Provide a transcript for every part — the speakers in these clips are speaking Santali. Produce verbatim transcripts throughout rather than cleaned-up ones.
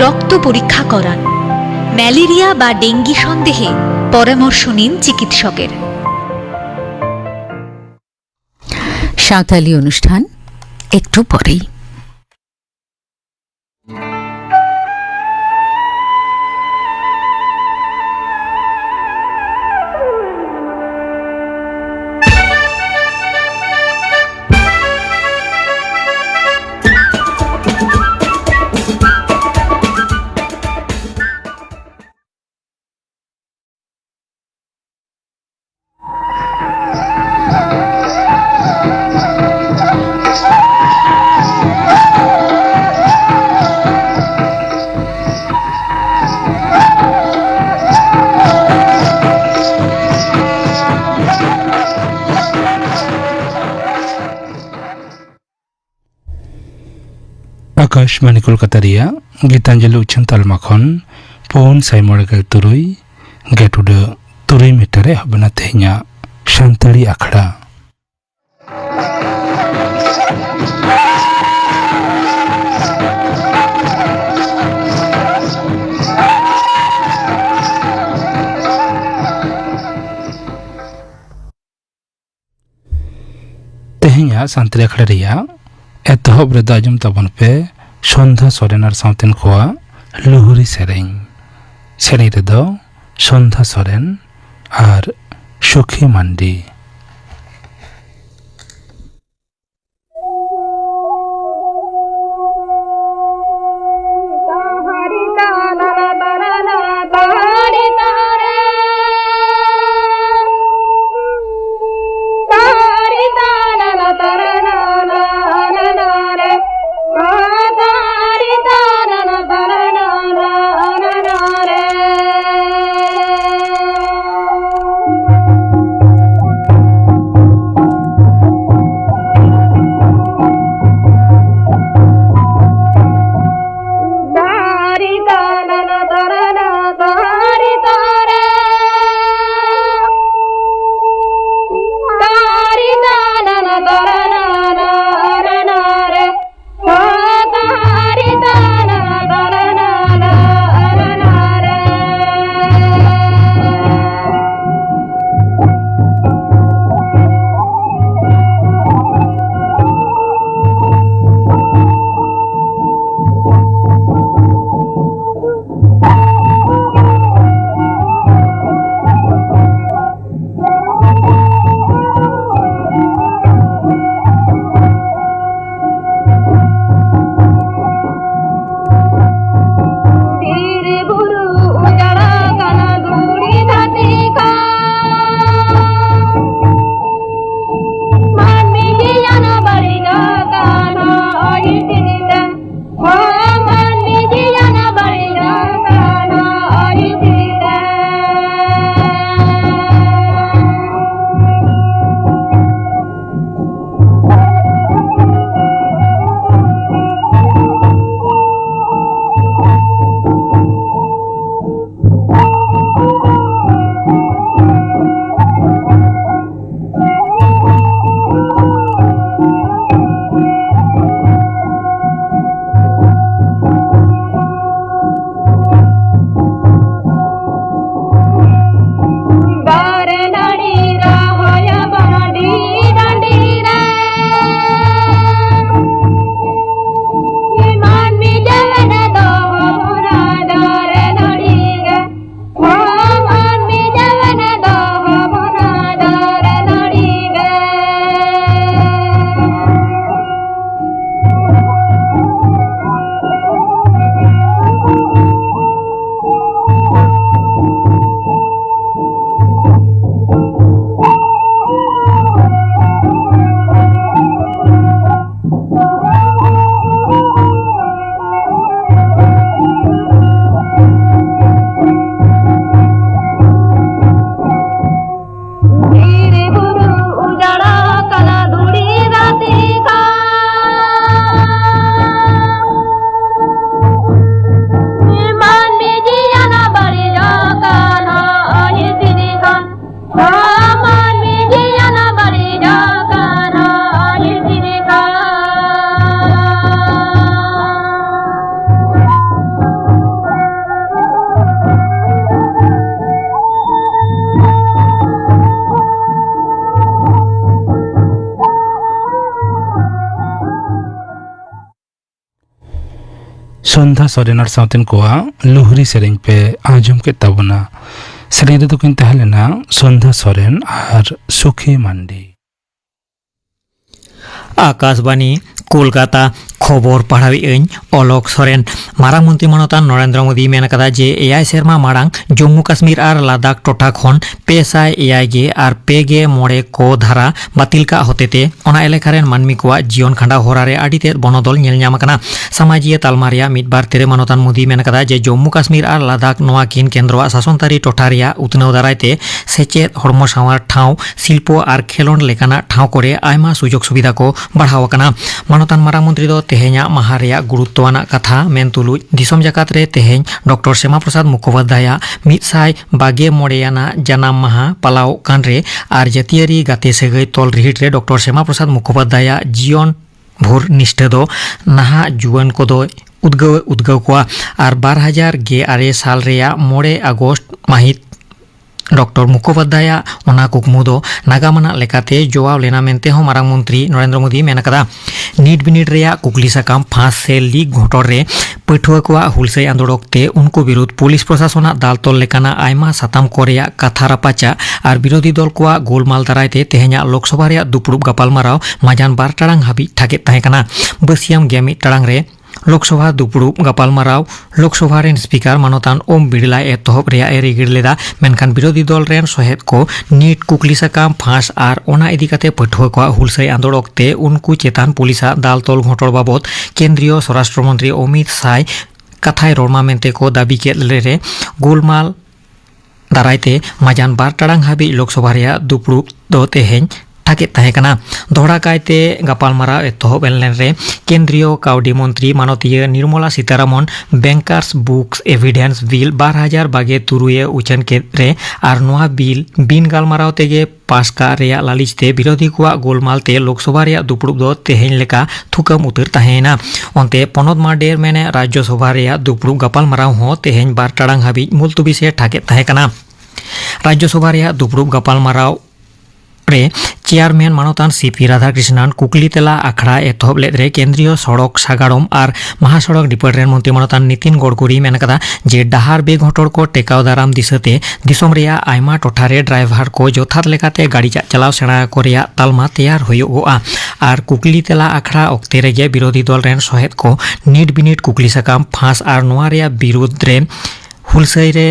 রক্ত পরীক্ষা করান। ম্যালেরিয়া বা ডেঙ্গি সন্দেহে পরামর্শ নিন চিকিৎসকের। সাঁওতালি অনুষ্ঠান একটু পরেই। ᱟᱠᱟᱥᱵᱟᱱᱤ ᱠᱳᱞᱠᱟᱛᱟ ᱨᱮᱭᱟᱜ ᱜᱤᱛᱟᱧᱡᱚᱞᱤ ᱩᱪᱷᱟᱹᱱ ᱛᱟᱞᱢᱟ ᱠᱷᱚᱱ ᱯᱩᱱ ᱥᱟᱭ ᱢᱚᱬᱮ ᱜᱮᱞ ᱛᱩᱨᱩᱭ ᱜᱮᱴ ᱩᱰᱟᱹᱜ ᱛᱩᱨᱩᱭ ᱢᱤᱴᱟᱨ ᱮ ᱮᱦᱚᱵ ᱮᱱᱟ ᱛᱮᱦᱮᱧᱟᱜ ᱥᱟᱱᱛᱟᱲᱤ ᱟᱠᱷᱲᱟ᱾ ᱛᱮᱦᱮᱧᱟᱜ ᱥᱟᱱᱛᱟᱲᱤ ᱟᱠᱷᱲᱟ ᱨᱮᱭᱟᱜ ᱮᱛᱚᱦᱚᱵ ᱨᱮᱫᱚ ᱟᱸᱡᱚᱢ ᱛᱟᱵᱚᱱ ᱯᱮ ᱥᱚᱱᱫᱷᱟ ᱥᱚᱨᱮᱱ ᱟᱨ ᱥᱟᱶᱛᱮᱱ ᱠᱚᱣᱟᱜ ᱞᱩᱦᱩᱨᱤ ᱥᱮᱨᱮᱧ᱾ ᱥᱮᱨᱮᱧ ᱨᱮᱫᱚ ᱥᱚᱱᱫᱷᱟ ᱥᱚᱨᱮᱱ ᱟᱨ ᱥᱩᱠᱷᱤ ᱢᱟᱱᱰᱤ᱾ ᱥᱚᱱᱫᱷᱟ ᱥᱚᱨᱮᱱ ᱟᱨ ᱥᱟᱶᱛᱮᱱ ᱠᱚᱣᱟᱜ ᱞᱩᱦᱨᱤ ᱥᱮᱨᱮᱧ ᱯᱮ ᱟᱸᱡᱚᱢ ᱠᱮᱫ ᱛᱟᱵᱚᱱᱟ᱾ ᱥᱮᱨᱮᱧ ᱨᱮᱫᱚ ᱠᱤᱱ ᱛᱟᱦᱮᱸ ᱞᱮᱱᱟ ᱥᱚᱱᱫᱷᱟ ᱥᱚᱨᱮᱱ ᱟᱨ ᱥᱩᱠᱷᱤ ᱢᱟᱱᱰᱤ᱾ ᱟᱠᱟᱥᱵᱟᱱᱤ, ᱠᱳᱞᱠᱟᱛᱟ᱾ ᱠᱷᱚᱵᱚᱨ ᱯᱟᱲᱦᱟᱣᱮᱫ ᱟᱹᱧ ᱚᱞᱚᱠ ᱥᱚᱨᱮᱱ᱾ ᱢᱟᱨᱟᱝ ᱢᱚᱱᱛᱨᱤ ᱢᱟᱱᱚᱛᱟᱱ ᱱᱚᱨᱮᱱᱫᱨᱚ ᱢᱳᱫᱤᱭ ᱢᱮᱱ ᱟᱠᱟᱫᱟ ᱡᱮ ᱮᱭᱟᱭ ᱥᱮᱨᱢᱟ ᱢᱟᱲᱟᱝ ᱡᱚᱢᱢᱩ ᱠᱟᱥᱢᱤᱨ ᱟᱨ ᱞᱟᱫᱟᱠᱷ ᱴᱚᱴᱷᱟ ᱠᱷᱚᱱ ᱯᱮ ᱥᱟᱭ ᱮᱭᱟᱭ ᱜᱮ ᱟᱨ ᱯᱮ ᱜᱮ ᱢᱚᱬᱮ ᱠᱚ ᱫᱷᱟᱨᱟ ᱵᱟᱹᱛᱤᱞ ᱠᱟᱜ ᱦᱚᱛᱮᱛᱮ ᱚᱱᱟ ᱮᱞᱟᱠᱟ ᱨᱮᱱ ᱢᱟᱹᱱᱢᱤ ᱠᱚᱣᱟᱜ ᱡᱤᱭᱚᱱ ᱠᱷᱟᱸᱰᱟᱣ ᱦᱚᱨᱟ ᱨᱮ ᱟᱹᱰᱤ ᱛᱮᱫ ᱵᱚᱱᱚᱫᱚᱞ ᱧᱮᱞ ᱧᱟᱢ ᱟᱠᱟᱱᱟ᱾ ᱥᱟᱢᱟᱡᱤᱭᱟᱹ ᱛᱟᱞᱢᱟ ᱨᱮᱭᱟᱜ ᱢᱤᱫ ᱵᱟᱨ ᱛᱮᱨᱮ ᱢᱟᱱᱚᱛᱟᱱ ᱢᱳᱫᱤᱭ ᱢᱮᱱ ᱟᱠᱟᱫᱟ ᱡᱮ ᱡᱚᱢᱢᱩ ᱠᱟᱥᱢᱤᱨ ᱟᱨ ᱞᱟᱫᱟᱠᱷ ᱱᱚᱣᱟ ᱠᱤᱱ ᱠᱮᱱᱫᱨᱚᱣᱟᱜ ᱥᱟᱥᱚᱱ ᱛᱟᱹᱨᱤ ᱴᱚᱴᱷᱟ ᱨᱮᱭᱟᱜ ᱩᱛᱱᱟᱹᱣ ᱫᱟᱨᱟᱭ ᱛᱮ ᱥᱮᱪᱮᱫ, ᱦᱚᱲᱢᱚ ᱥᱟᱶᱟᱨ ᱴᱷᱟᱶ, ᱥᱤᱞᱯᱚ ᱟᱨ ᱠᱷᱮᱞᱚᱸᱰ ᱞᱮᱠᱟᱱᱟᱜ ᱴᱷᱟᱶ ᱠᱚᱨᱮ ᱟᱭᱢᱟ ᱥᱩᱡᱳᱜᱽ ᱥᱩᱵᱤᱫᱷᱟ ᱠᱚ ᱵᱟᱲᱦᱟᱣ ᱟᱠᱟᱱᱟ᱾ ᱢᱟᱱᱚᱛᱟᱱ ᱢᱟᱨᱟᱝ ᱢᱚᱱᱛᱨᱤ ᱫᱚ ᱛᱮᱦᱮᱧᱟᱜ ᱢᱟᱦᱟ ᱨᱮᱭᱟᱜ ᱜᱩᱨᱩᱛᱛᱚ ᱟᱱᱟᱜ ᱠᱟᱛᱷᱟ ᱢᱮᱱ ᱛᱩᱞᱩᱡ ᱫᱤᱥᱚᱢ ᱡᱟᱠᱟᱛ ᱨᱮ ᱛᱮᱦᱮᱧ ᱰᱚᱠᱴᱚᱨ ᱥᱭᱟᱢᱟ ᱯᱨᱚᱥᱟᱫᱽ ᱢᱩᱠᱷᱳᱯᱟᱫᱽᱫᱷᱟᱭᱟᱜ ᱢᱤᱫ ᱥᱟᱭ ᱵᱟᱜᱮ ᱢᱚᱬᱮ ᱟᱱᱟᱜ ᱡᱟᱱᱟᱢ ᱢᱟᱦᱟ ᱯᱟᱞᱟᱣᱚᱜ ᱠᱟᱱ ᱨᱮ ᱟᱨ ᱡᱟᱹᱛᱤᱭᱟᱹᱨᱤ ᱜᱟᱛᱮ ᱥᱟᱹᱜᱟᱹᱭ ᱛᱚᱞ ᱨᱤᱦᱤᱴ ᱨᱮ ᱰᱚᱠᱴᱚᱨ ᱥᱭᱟᱢᱟ ᱯᱨᱚᱥᱟᱫᱽ ᱢᱩᱠᱷᱳᱯᱟᱫᱽᱫᱷᱟᱭᱟᱜ ᱡᱤᱭᱚᱱ ᱵᱷᱳᱨ ᱱᱤᱥᱴᱷᱟᱹ ᱫᱚ ᱱᱟᱦᱟᱜ ᱡᱩᱣᱟᱹᱱ ᱠᱚᱫᱚ ᱩᱫᱽᱜᱟᱹᱣ ᱩᱫᱽᱜᱟᱹᱣ ᱠᱚᱣᱟ᱾ ᱟᱨ ᱵᱟᱨ ᱦᱟᱡᱟᱨ ᱜᱮ ᱟᱨᱮ ᱥᱟᱞ ᱨᱮᱭᱟᱜ ᱢᱚᱬᱮ ᱟᱜᱚᱥᱴ ᱢᱟᱹᱦᱤᱛ ᱰᱚᱠᱴᱚᱨ ᱢᱩᱠᱷᱳᱯᱟᱫᱽᱫᱷᱟᱭᱟᱜ ᱚᱱᱟ ᱠᱩᱠᱢᱩ ᱫᱚ ᱱᱟᱜᱟᱢ ᱟᱱᱟᱜ ᱞᱮᱠᱟᱛᱮ ᱡᱚᱣᱟᱣ ᱞᱮᱱᱟ ᱢᱮᱱᱛᱮ ᱦᱚᱸ ᱢᱟᱨᱟᱝ ᱢᱚᱱᱛᱨᱤ ᱱᱚᱨᱮᱱᱫᱨᱚ ᱢᱳᱫᱤ ᱢᱮᱱ ᱟᱠᱟᱫᱟ᱾ ᱱᱤᱴ ᱵᱤᱱᱤᱰ ᱨᱮᱭᱟᱜ ᱠᱩᱠᱞᱤ ᱥᱟᱠᱟᱢ ᱯᱷᱟᱸᱥ ᱥᱮ ᱞᱤᱠ ᱜᱷᱚᱴᱚᱱ ᱨᱮ ᱯᱟᱹᱴᱷᱩᱣᱟᱹ ᱠᱚᱣᱟᱜ ᱦᱩᱞᱥᱟᱹᱭ ᱟᱸᱫᱳᱲ ᱚᱠᱛᱮ ᱩᱱᱠᱩ ᱵᱤᱨᱩᱫᱽ ᱯᱩᱞᱤᱥ ᱯᱨᱚᱥᱟᱥᱚᱱᱟᱜ ᱫᱟᱞ ᱛᱚᱞ ᱞᱮᱠᱟᱱᱟᱜ ᱟᱭᱢᱟ ᱥᱟᱛᱟᱢ ᱠᱚ ᱨᱮᱭᱟᱜ ᱠᱟᱛᱷᱟ ᱨᱟᱯᱟᱪᱟᱜ ᱟᱨ ᱵᱤᱨᱳᱫᱷᱤ ᱫᱚᱞ ᱠᱚᱣᱟᱜ ᱜᱳᱞᱢᱟᱞ ᱫᱟᱨᱟᱭ ᱛᱮ ᱛᱮᱦᱮᱧᱟᱜ ᱞᱳᱠᱥᱚᱵᱷᱟ ᱨᱮᱭᱟᱜ ᱫᱩᱯᱲᱩᱵ ᱜᱟᱯᱟᱞᱢᱟᱨᱟᱣ ᱢᱟᱡᱟᱱ ᱵᱟᱨ ᱴᱟᱲᱟᱝ ᱦᱟᱹᱵᱤᱡ ᱛᱷᱟᱠᱮᱫ ᱛᱟᱦᱮᱸ ᱠᱟᱱᱟ᱾ ᱵᱟᱹᱥᱤᱭᱟᱹᱢ ᱜᱮᱞ ᱢᱤᱫ ᱴᱟᱲᱟᱝ ᱨᱮ ᱞᱳᱠᱥᱚᱵᱷᱟ ᱫᱩᱯᱲᱩᱵ ᱜᱟᱯᱟᱞᱢᱟᱨᱟᱣ ᱞᱳᱠᱥᱚᱵᱷᱟ ᱨᱮᱱ ᱥᱯᱤᱠᱟᱨ ᱢᱟᱱᱚᱛᱟᱱ ᱳᱢ ᱵᱤᱨᱞᱟ ᱮᱛᱚᱦᱚᱵ ᱨᱮᱭᱟᱜ ᱮ ᱨᱤᱜᱤᱲ ᱞᱮᱫᱟ, ᱢᱮᱱᱠᱷᱟᱱ ᱵᱤᱨᱳᱫᱷᱤ ᱫᱚᱞ ᱨᱮᱱ ᱥᱚᱦᱮᱫ ᱠᱚ ᱱᱤᱴ ᱠᱩᱠᱞᱤ ᱥᱟᱠᱟᱢ ᱯᱷᱟᱸᱥ ᱟᱨ ᱚᱱᱟ ᱤᱫᱤ ᱠᱟᱛᱮ ᱯᱟᱹᱴᱷᱩᱣᱟᱹ ᱠᱚᱣᱟᱜ ᱦᱩᱞᱥᱟᱹᱭ ᱟᱸᱫᱳᱲ ᱚᱠᱛᱮ ᱩᱱᱠᱩ ᱪᱮᱛᱟᱱ ᱯᱩᱞᱤᱥᱟᱜ ᱫᱟᱞ ᱛᱚᱞ ᱜᱷᱚᱴᱚᱱ ᱵᱟᱵᱚᱛ ᱠᱮᱱᱫᱨᱤᱭᱚ ᱥᱚᱨᱟᱥᱴᱨᱚ ᱢᱚᱱᱛᱨᱤ ᱚᱢᱤᱛ ᱥᱟᱭ ᱠᱟᱛᱷᱟᱭ ᱨᱚᱲ ᱢᱟ ᱢᱮᱱᱛᱮ ᱠᱚ ᱫᱟᱹᱵᱤ ᱠᱮᱫ ᱞᱮᱨᱮ ᱜᱳᱞᱢᱟᱞ ᱫᱟᱨᱟᱭ ᱛᱮ ᱢᱟᱡᱟᱱ ᱵᱟᱨ ᱴᱟᱲᱟᱝ ᱦᱟᱹᱵᱤᱡ ᱞᱳᱠᱥᱚᱵᱷᱟ ᱨᱮᱭᱟᱜ ᱫᱩᱯᱲᱩᱵ ᱫᱚ ᱛᱮᱦᱮᱧ ᱛᱷᱟᱠᱮᱫ ᱛᱟᱦᱮᱸ ᱠᱟᱱᱟ᱾ ᱫᱚᱦᱲᱟ ᱠᱟᱭᱛᱮ ᱜᱟᱯᱟᱞᱢᱟᱨᱟᱣ ᱮᱛᱚᱦᱚᱵ ᱮᱱ ᱞᱮᱱ ᱨᱮ ᱠᱮᱱᱫᱨᱤᱭᱚ ᱠᱟᱹᱣᱰᱤ ᱢᱚᱱᱛᱨᱤ ᱢᱟᱱᱚᱛᱤᱭᱟᱹ Nirmala Sitharaman ᱵᱮᱝᱠᱟᱨᱥ books evidence bill ᱵᱟᱨ ᱦᱟᱡᱟᱨ ᱵᱟᱜᱮ ᱛᱩᱨᱩᱭ ᱮ ᱩᱪᱷᱟᱹᱱ ᱠᱮᱫ ᱨᱮ ᱟᱨ ᱱᱚᱣᱟ ᱵᱤᱞ ᱵᱤᱱ ᱜᱟᱞᱢᱟᱨᱟᱣ ᱛᱮᱜᱮ ᱯᱟᱥ ᱠᱟᱜ ᱨᱮᱭᱟᱜ ᱞᱟᱹᱞᱤᱥ ᱛᱮ ᱵᱤᱨᱳᱫᱷᱤ ᱠᱚᱣᱟᱜ ᱜᱳᱞᱢᱟᱞ ᱛᱮ ᱞᱳᱠᱥᱚᱵᱷᱟ ᱨᱮᱭᱟᱜ ᱫᱩᱯᱲᱩᱵ ᱫᱚ ᱛᱮᱦᱮᱧ ᱞᱮᱠᱟ ᱛᱷᱩᱠᱟᱹᱢ ᱩᱛᱟᱹᱨ ᱛᱟᱦᱮᱸᱭᱮᱱᱟ᱾ ᱚᱱᱛᱮ ᱯᱚᱱᱚᱛ ᱢᱟᱰᱮᱨ ᱢᱮᱱᱮ ᱨᱟᱡᱽᱡᱚᱥᱚᱵᱷᱟ ᱨᱮᱭᱟᱜ ᱫᱩᱯᱲᱩᱵ ᱜᱟᱯᱟᱞᱢᱟᱨᱟᱣ ᱦᱚᱸ ᱛᱮᱦᱮᱧ ᱵᱟᱨ ᱴᱟᱲᱟᱝ ᱦᱟᱹᱵᱤᱡ ᱢᱩᱞᱛᱩᱵᱤ ᱥᱮ ᱛᱷᱟᱠᱮᱫ ᱛᱟᱦᱮᱸ ᱠᱟᱱᱟ᱾ ᱨᱟᱡᱽᱡᱚᱥᱚᱵᱷᱟ ᱨᱮᱭᱟᱜ ᱫᱩᱯᱲᱩᱵ ᱜᱟᱯᱟᱞᱢᱟᱨᱟᱣ ᱨᱮ ᱪᱮᱭᱟᱨᱢᱮᱱ ᱢᱟᱱᱚᱛᱟᱱ ᱥᱤ ᱯᱤ ᱨᱟᱫᱷᱟᱠᱨᱤᱥᱱᱟᱱ ᱠᱩᱠᱞᱤ ᱛᱮᱞᱟ ᱟᱠᱷᱲᱟ ᱮᱛᱚᱦᱚᱵ ᱞᱮᱫ ᱨᱮ ᱠᱮᱱᱫᱨᱤᱭᱚ ᱥᱚᱲᱚᱠ ᱥᱟᱜᱟᱲᱚᱢ ᱟᱨ ᱢᱟᱦᱟᱥᱚᱲᱚᱠ ᱰᱤᱯᱟᱨᱴᱢᱮᱱᱴ ᱨᱮᱱ ᱢᱚᱱᱛᱨᱤ ᱢᱟᱱᱚᱛᱟᱱ ᱱᱤᱛᱤᱱ ᱜᱚᱰᱠᱚᱨᱤ ᱢᱮᱱ ᱠᱟᱫᱟ ᱡᱮ ᱰᱟᱦᱟᱨ ᱵᱮᱜᱷᱚᱴᱚᱲ ᱠᱚ ᱴᱮᱠᱟᱣ ᱫᱟᱨᱟᱢ ᱫᱤᱥᱟᱹᱛᱮ ᱫᱤᱥᱚᱢ ᱨᱮᱭᱟᱜ ᱟᱭᱢᱟ ᱴᱚᱴᱷᱟ ᱨᱮ ᱰᱨᱟᱭᱵᱷᱟᱨ ᱠᱚ ᱡᱚᱛᱷᱟᱛ ᱞᱮᱠᱟᱛᱮ ᱜᱟᱹᱰᱤ ᱪᱟᱪᱟᱞᱟᱣ ᱥᱮᱬᱟ ᱠᱚ ᱨᱮᱭᱟᱜ ᱛᱟᱞᱢᱟ ᱛᱮᱭᱟᱨ ᱦᱩᱭᱩᱜᱚᱜᱼᱟ᱾ ᱟᱨ ᱠᱩᱠᱞᱤ ᱛᱮᱞᱟ ᱟᱠᱷᱲᱟ ᱚᱠᱛᱮ ᱨᱮᱜᱮ ᱵᱤᱨᱳᱫᱷᱤ ᱫᱚᱞ ᱨᱮᱱ ᱥᱚᱦᱮᱫ ᱠᱚ ᱱᱤᱴ ᱵᱤᱱᱤᱰ ᱠᱩᱠᱞᱤ ᱥᱟᱠᱟᱢ ᱯᱷᱟᱸᱥ ᱟᱨ ᱱᱚᱣᱟ ᱨᱮᱭᱟᱜ ᱵᱤᱨᱩᱫᱽ ᱨᱮ ᱦᱩᱞᱥᱟᱹᱭ ᱨᱮ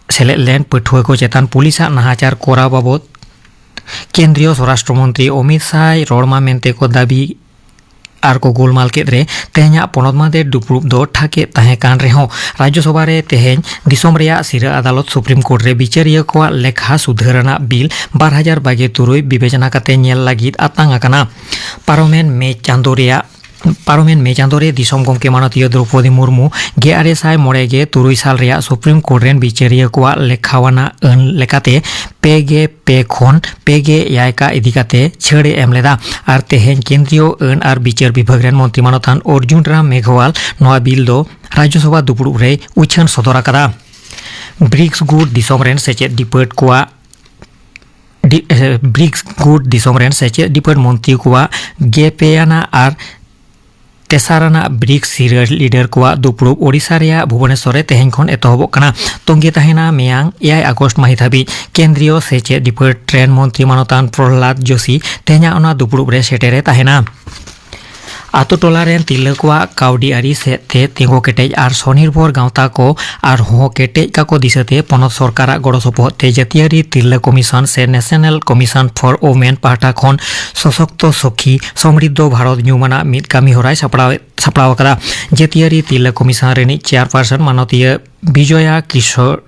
ᱥᱮᱞᱮᱫ ᱞᱮᱱ ᱯᱟᱹᱴᱷᱩᱣᱟᱹ ᱠᱚ ᱪᱮᱛᱟᱱ ᱯᱩᱞᱤᱥᱟᱜ ᱱᱟᱦᱟᱪᱟᱨ ᱠᱚᱨᱟᱣ ᱵᱟᱵᱚᱫ ᱠᱮᱱᱫᱨᱤᱭᱚ ᱥᱚᱨᱟᱥᱴᱨᱚ ᱢᱚᱱᱛᱨᱤ ᱚᱢᱤᱛ ᱥᱟᱦᱟᱭ ᱨᱚᱲ ᱢᱟ ᱢᱮᱱᱛᱮ ᱠᱚ ᱫᱟᱹᱵᱤ ᱟᱨ ᱠᱚ ᱜᱳᱞᱢᱟᱞ ᱠᱮᱫ ᱨᱮ ᱛᱮᱦᱮᱧᱟᱜ ᱯᱚᱱᱚᱛ ᱢᱟᱫᱮᱨ ᱫᱩᱯᱲᱩᱵ ᱫᱚ ᱴᱷᱟᱠᱮᱫ ᱛᱟᱦᱮᱸ ᱠᱟᱱ ᱨᱮᱦᱚᱸ ᱨᱟᱡᱽᱡᱚᱥᱚᱵᱷᱟ ᱨᱮ ᱛᱮᱦᱮᱧ ᱫᱤᱥᱚᱢ ᱨᱮᱭᱟᱜ ᱥᱤᱨᱟᱹ ᱟᱫᱟᱞᱚᱛ ᱥᱩᱯᱨᱤᱢ ᱠᱳᱨᱴ ᱨᱮ ᱵᱤᱪᱟᱹᱨᱤᱭᱟᱹ ᱠᱚᱣᱟᱜ ᱞᱮᱠᱷᱟ ᱥᱩᱫᱷᱟᱹᱨ ᱟᱱᱟᱜ ᱵᱤᱞ ᱵᱟᱨ ᱦᱟᱡᱟᱨ ᱵᱟᱜᱮ ᱛᱩᱨᱩᱭ ᱵᱤᱵᱮᱪᱚᱱᱟ ᱠᱟᱛᱮ ᱧᱮᱞ ᱞᱟᱹᱜᱤᱫ ᱟᱛᱟᱝ ᱟᱠᱟᱱᱟ᱾ ᱯᱟᱨᱚᱢᱮᱱ ᱢᱮ ᱪᱟᱸᱫᱳ ᱨᱮᱭᱟᱜ ᱯᱟᱨᱚᱢᱮᱱ ᱢᱮ ᱪᱟᱸᱫᱳ ᱨᱮ ᱫᱤᱥᱚᱢ ᱜᱚᱢᱠᱮ ᱢᱟᱱᱚᱛᱤᱭᱟᱹ ᱫᱨᱚᱯᱚᱫᱤ ᱢᱩᱨᱢᱩ ᱜᱮᱞ ᱟᱨᱮ ᱥᱟᱭ ᱢᱚᱬᱮ ᱜᱮ ᱛᱩᱨᱩᱭ ᱥᱟᱞ ᱨᱮᱭᱟᱜ ᱥᱩᱯᱨᱤᱢ ᱠᱳᱨᱴ ᱨᱮᱱ ᱵᱤᱪᱟᱹᱨᱤᱭᱟᱹ ᱠᱚᱣᱟᱜ ᱞᱮᱠᱷᱟᱣᱟᱱᱟᱜ ᱟᱹᱱ ᱞᱮᱠᱟᱛᱮ ᱯᱮ ᱜᱮ ᱯᱮ ᱠᱷᱚᱱ ᱯᱮ ᱜᱮ ᱮᱭᱟᱭ ᱠᱟ ᱤᱫᱤ ᱠᱟᱛᱮ ᱪᱷᱟᱹᱲ ᱮ ᱮᱢ ᱞᱮᱫᱟ᱾ ᱟᱨ ᱛᱮᱦᱮᱧ ᱠᱮᱱᱫᱨᱤᱭᱚ ᱟᱹᱱ ᱟᱨ ᱵᱤᱪᱟᱹᱨ ᱵᱤᱵᱷᱟᱜᱽ ᱨᱮᱱ ᱢᱚᱱᱛᱨᱤ ᱢᱟᱱᱚᱛᱟᱱ ᱚᱨᱡᱩᱱ ᱨᱟᱢ ᱢᱮᱜᱷᱣᱟᱞ ᱱᱚᱣᱟ ᱵᱤᱞ ᱫᱚ ᱨᱟᱡᱽᱡᱚᱥᱚᱵᱷᱟ ᱫᱩᱯᱲᱩᱵ ᱨᱮᱭ ᱩᱪᱷᱟᱹᱱ ᱥᱚᱫᱚᱨ ᱟᱠᱟᱫᱟ᱾ ᱵᱨᱤᱠᱥ ᱜᱩᱴ ᱫᱤᱥᱚᱢ ᱨᱮᱱ ᱥᱮᱪᱮᱫ ᱰᱤᱯᱟᱹᱴ ᱠᱚᱣᱟᱜ ᱰᱤ-, ᱮ, ᱵᱨᱤᱠᱥ ᱜᱩᱴ ᱫᱤᱥᱚᱢ ᱨᱮᱱ ᱥᱮᱪᱮᱫ ᱰᱤᱯᱟᱹᱴ ᱢᱚᱱᱛᱨᱤ ᱠᱚᱣᱟᱜ ᱜᱮ ᱯᱮᱭᱟᱱᱟᱜ ᱟᱨ ᱛᱮᱥᱟᱨ ᱟᱱᱟᱜ ᱵᱨᱤᱠᱥ ᱥᱤᱨᱟᱹ ᱞᱤᱰᱟᱨ ᱠᱚᱣᱟᱜ ᱫᱩᱯᱲᱩᱵ ᱳᱰᱤᱥᱟ ᱨᱮᱭᱟᱜ ᱵᱷᱩᱵᱚᱱᱮᱥᱚᱨ ᱨᱮ ᱛᱮᱦᱮᱧ ᱠᱷᱚᱱ ᱮᱛᱚᱦᱚᱵᱚᱜ ᱠᱟᱱᱟ᱾ ᱛᱚᱝᱜᱮ ᱛᱟᱦᱮᱱᱟ ᱢᱮᱭᱟᱝ ᱮᱭᱟᱭ ᱟᱜᱚᱥᱴ ᱢᱟᱹᱦᱤᱛ ᱦᱟᱹᱵᱤᱡ᱾ ᱠᱮᱱᱫᱨᱤᱭᱚ ᱥᱮᱪᱮᱫ ᱰᱤᱯᱟᱹᱴ ᱨᱮᱱ ᱢᱚᱱᱛᱨᱤ ᱢᱟᱱᱚᱛᱟᱱ ᱯᱨᱚᱦᱞᱟᱫ ᱡᱳᱥᱤ ᱛᱮᱦᱮᱧᱟᱜ ᱚᱱᱟ ᱫᱩᱯᱲᱩᱵ ᱨᱮ ᱥᱮᱴᱮᱨᱮ ᱛᱟᱦᱮᱱᱟ᱾ ᱟᱛᱳ ᱴᱚᱞᱟ ᱨᱮᱱ ᱛᱤᱨᱞᱟᱹ ᱠᱚᱣᱟᱜ ᱠᱟᱹᱣᱰᱤ ᱟᱹᱨᱤ ᱥᱮᱫ ᱛᱮ ᱛᱤᱸᱜᱩ ᱠᱮᱴᱮᱡ ᱟᱨ ᱥᱚᱱᱤᱨᱵᱷᱚᱨ ᱜᱟᱶᱛᱟ ᱠᱚ ᱟᱨᱦᱚᱸ ᱠᱮᱴᱮᱡ ᱠᱟᱠᱚ ᱫᱤᱥᱟᱹᱛᱮ ᱯᱚᱱᱚᱛ ᱥᱚᱨᱠᱟᱨᱟᱜ ᱜᱚᱲᱚ ᱥᱚᱯᱚᱦᱚᱫ ᱛᱮ ᱡᱟᱹᱛᱤᱭᱟᱹᱨᱤ ᱛᱤᱨᱞᱟᱹ ᱠᱚᱢᱤᱥᱚᱱ ᱥᱮ ᱱᱮᱥᱱᱟᱞ ᱠᱚᱢᱤᱥᱚᱱ ᱯᱷᱚᱨ ᱳᱢᱮᱱ ᱯᱟᱦᱴᱟ ᱠᱷᱚᱱ ᱥᱚᱥᱚᱠᱛᱚ ᱥᱚᱠᱷᱤ ᱥᱚᱢᱨᱤᱫᱷᱚ ᱵᱷᱟᱨᱚᱛ ᱧᱩᱢᱟᱱᱟᱜ ᱢᱤᱫ ᱠᱟᱹᱢᱤ ᱦᱚᱨᱟᱭ ᱥᱟᱯᱲᱟᱣ, ᱥᱟᱯᱲᱟᱣ ᱟᱠᱟᱫᱟ᱾ ᱡᱟᱹᱛᱤᱭᱟᱹᱨᱤ ᱛᱤᱨᱞᱟᱹ ᱠᱚᱢᱤᱥᱚᱱ ᱨᱤᱱᱤᱡ ᱪᱮᱭᱟᱨᱯᱟᱨᱥᱚᱱ ᱢᱟᱱᱚᱛᱤᱭᱟᱹ ᱵᱤᱡᱚᱭᱟ ᱠᱤᱥᱳᱨ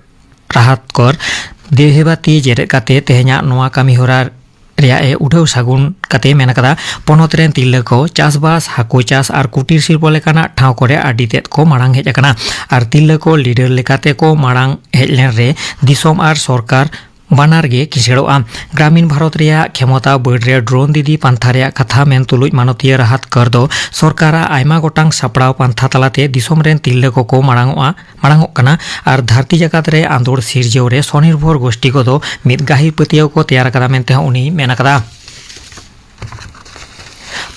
ᱨᱟᱦᱟᱛᱠᱚᱨ ᱫᱮᱣᱦᱮᱵᱟᱛᱤ ᱡᱮᱨᱮᱫ ᱠᱟᱛᱮ ᱛᱮᱦᱮᱧᱟᱜ ᱱᱚᱣᱟ ᱠᱟᱹᱢᱤ ᱦᱚᱨᱟ ᱨᱮᱭᱟᱜ ᱮ ᱩᱰᱷᱟᱹᱣ ᱥᱟᱹᱜᱩᱱ ᱠᱟᱛᱮ ᱢᱮᱱ ᱟᱠᱟᱫᱟ, ᱯᱚᱱᱚᱛ ᱨᱮᱱ ᱛᱤᱨᱞᱟᱹ ᱠᱚ ᱪᱟᱥᱵᱟᱥ, ᱦᱟᱹᱠᱩ ᱪᱟᱥ ᱟᱨ ᱠᱩᱴᱤᱨ ᱥᱤᱞᱯᱚ ᱞᱮᱠᱟᱱᱟᱜ ᱴᱷᱟᱶ ᱠᱚᱨᱮ ᱟᱹᱰᱤ ᱛᱮᱫ ᱠᱚ ᱢᱟᱲᱟᱝ ᱦᱮᱡ ᱟᱠᱟᱱᱟ ᱟᱨ ᱛᱤᱨᱞᱟᱹ ᱠᱚ ᱞᱤᱰᱟᱨ ᱞᱮᱠᱟᱛᱮ ᱠᱚ ᱢᱟᱲᱟᱝ ᱦᱮᱡ ᱞᱮᱱ ᱨᱮ ᱫᱤᱥᱚᱢ ᱟᱨ ᱥᱚᱨᱠᱟᱨ ᱵᱟᱱᱟᱨ ᱜᱮ ᱠᱤᱥᱟᱹᱲᱚᱜᱼᱟ᱾ ᱜᱨᱟᱢᱤᱱ ᱵᱷᱟᱨᱚᱛ ᱨᱮᱭᱟᱜ ᱠᱷᱮᱢᱚᱛᱟ ᱵᱟᱹᱰ ᱨᱮ ᱰᱨᱳᱱ ᱫᱤᱫᱤ ᱯᱟᱱᱛᱷᱟ ᱨᱮᱭᱟᱜ ᱠᱟᱛᱷᱟ ᱢᱮᱱ ᱛᱩᱞᱩᱡ ᱢᱟᱱᱚᱛᱤᱭᱟᱹ ᱨᱟᱦᱟᱛ ᱠᱟᱨ ᱫᱚ ᱥᱚᱨᱠᱟᱨᱟᱜ ᱟᱭᱢᱟ ᱜᱚᱴᱟᱝ ᱥᱟᱯᱲᱟᱣ ᱯᱟᱱᱛᱷᱟ ᱛᱟᱞᱟᱛᱮ ᱫᱤᱥᱚᱢ ᱨᱮᱱ ᱛᱤᱨᱞᱟᱹ ᱠᱚᱠᱚ ᱢᱟᱲᱟᱝᱚᱜᱼᱟ, ᱢᱟᱲᱟᱝᱚᱜ ᱠᱟᱱᱟ ᱟᱨ ᱫᱷᱟᱹᱨᱛᱤ ᱡᱟᱠᱟᱛ ᱨᱮ ᱟᱸᱫᱳᱲ ᱥᱤᱨᱡᱟᱹᱣ ᱨᱮ ᱥᱚᱱᱤᱨᱵᱷᱚᱨ ᱜᱳᱥᱴᱤ ᱠᱚᱫᱚ ᱢᱤᱫ ᱜᱟᱹᱦᱤᱨ ᱯᱟᱹᱛᱭᱟᱹᱣ ᱠᱚ ᱛᱮᱭᱟᱨ ᱟᱠᱟᱫᱟ ᱢᱮᱱᱛᱮ ᱦᱚᱸ ᱩᱱᱤᱭ ᱢᱮᱱ ᱟᱠᱟᱫᱟ᱾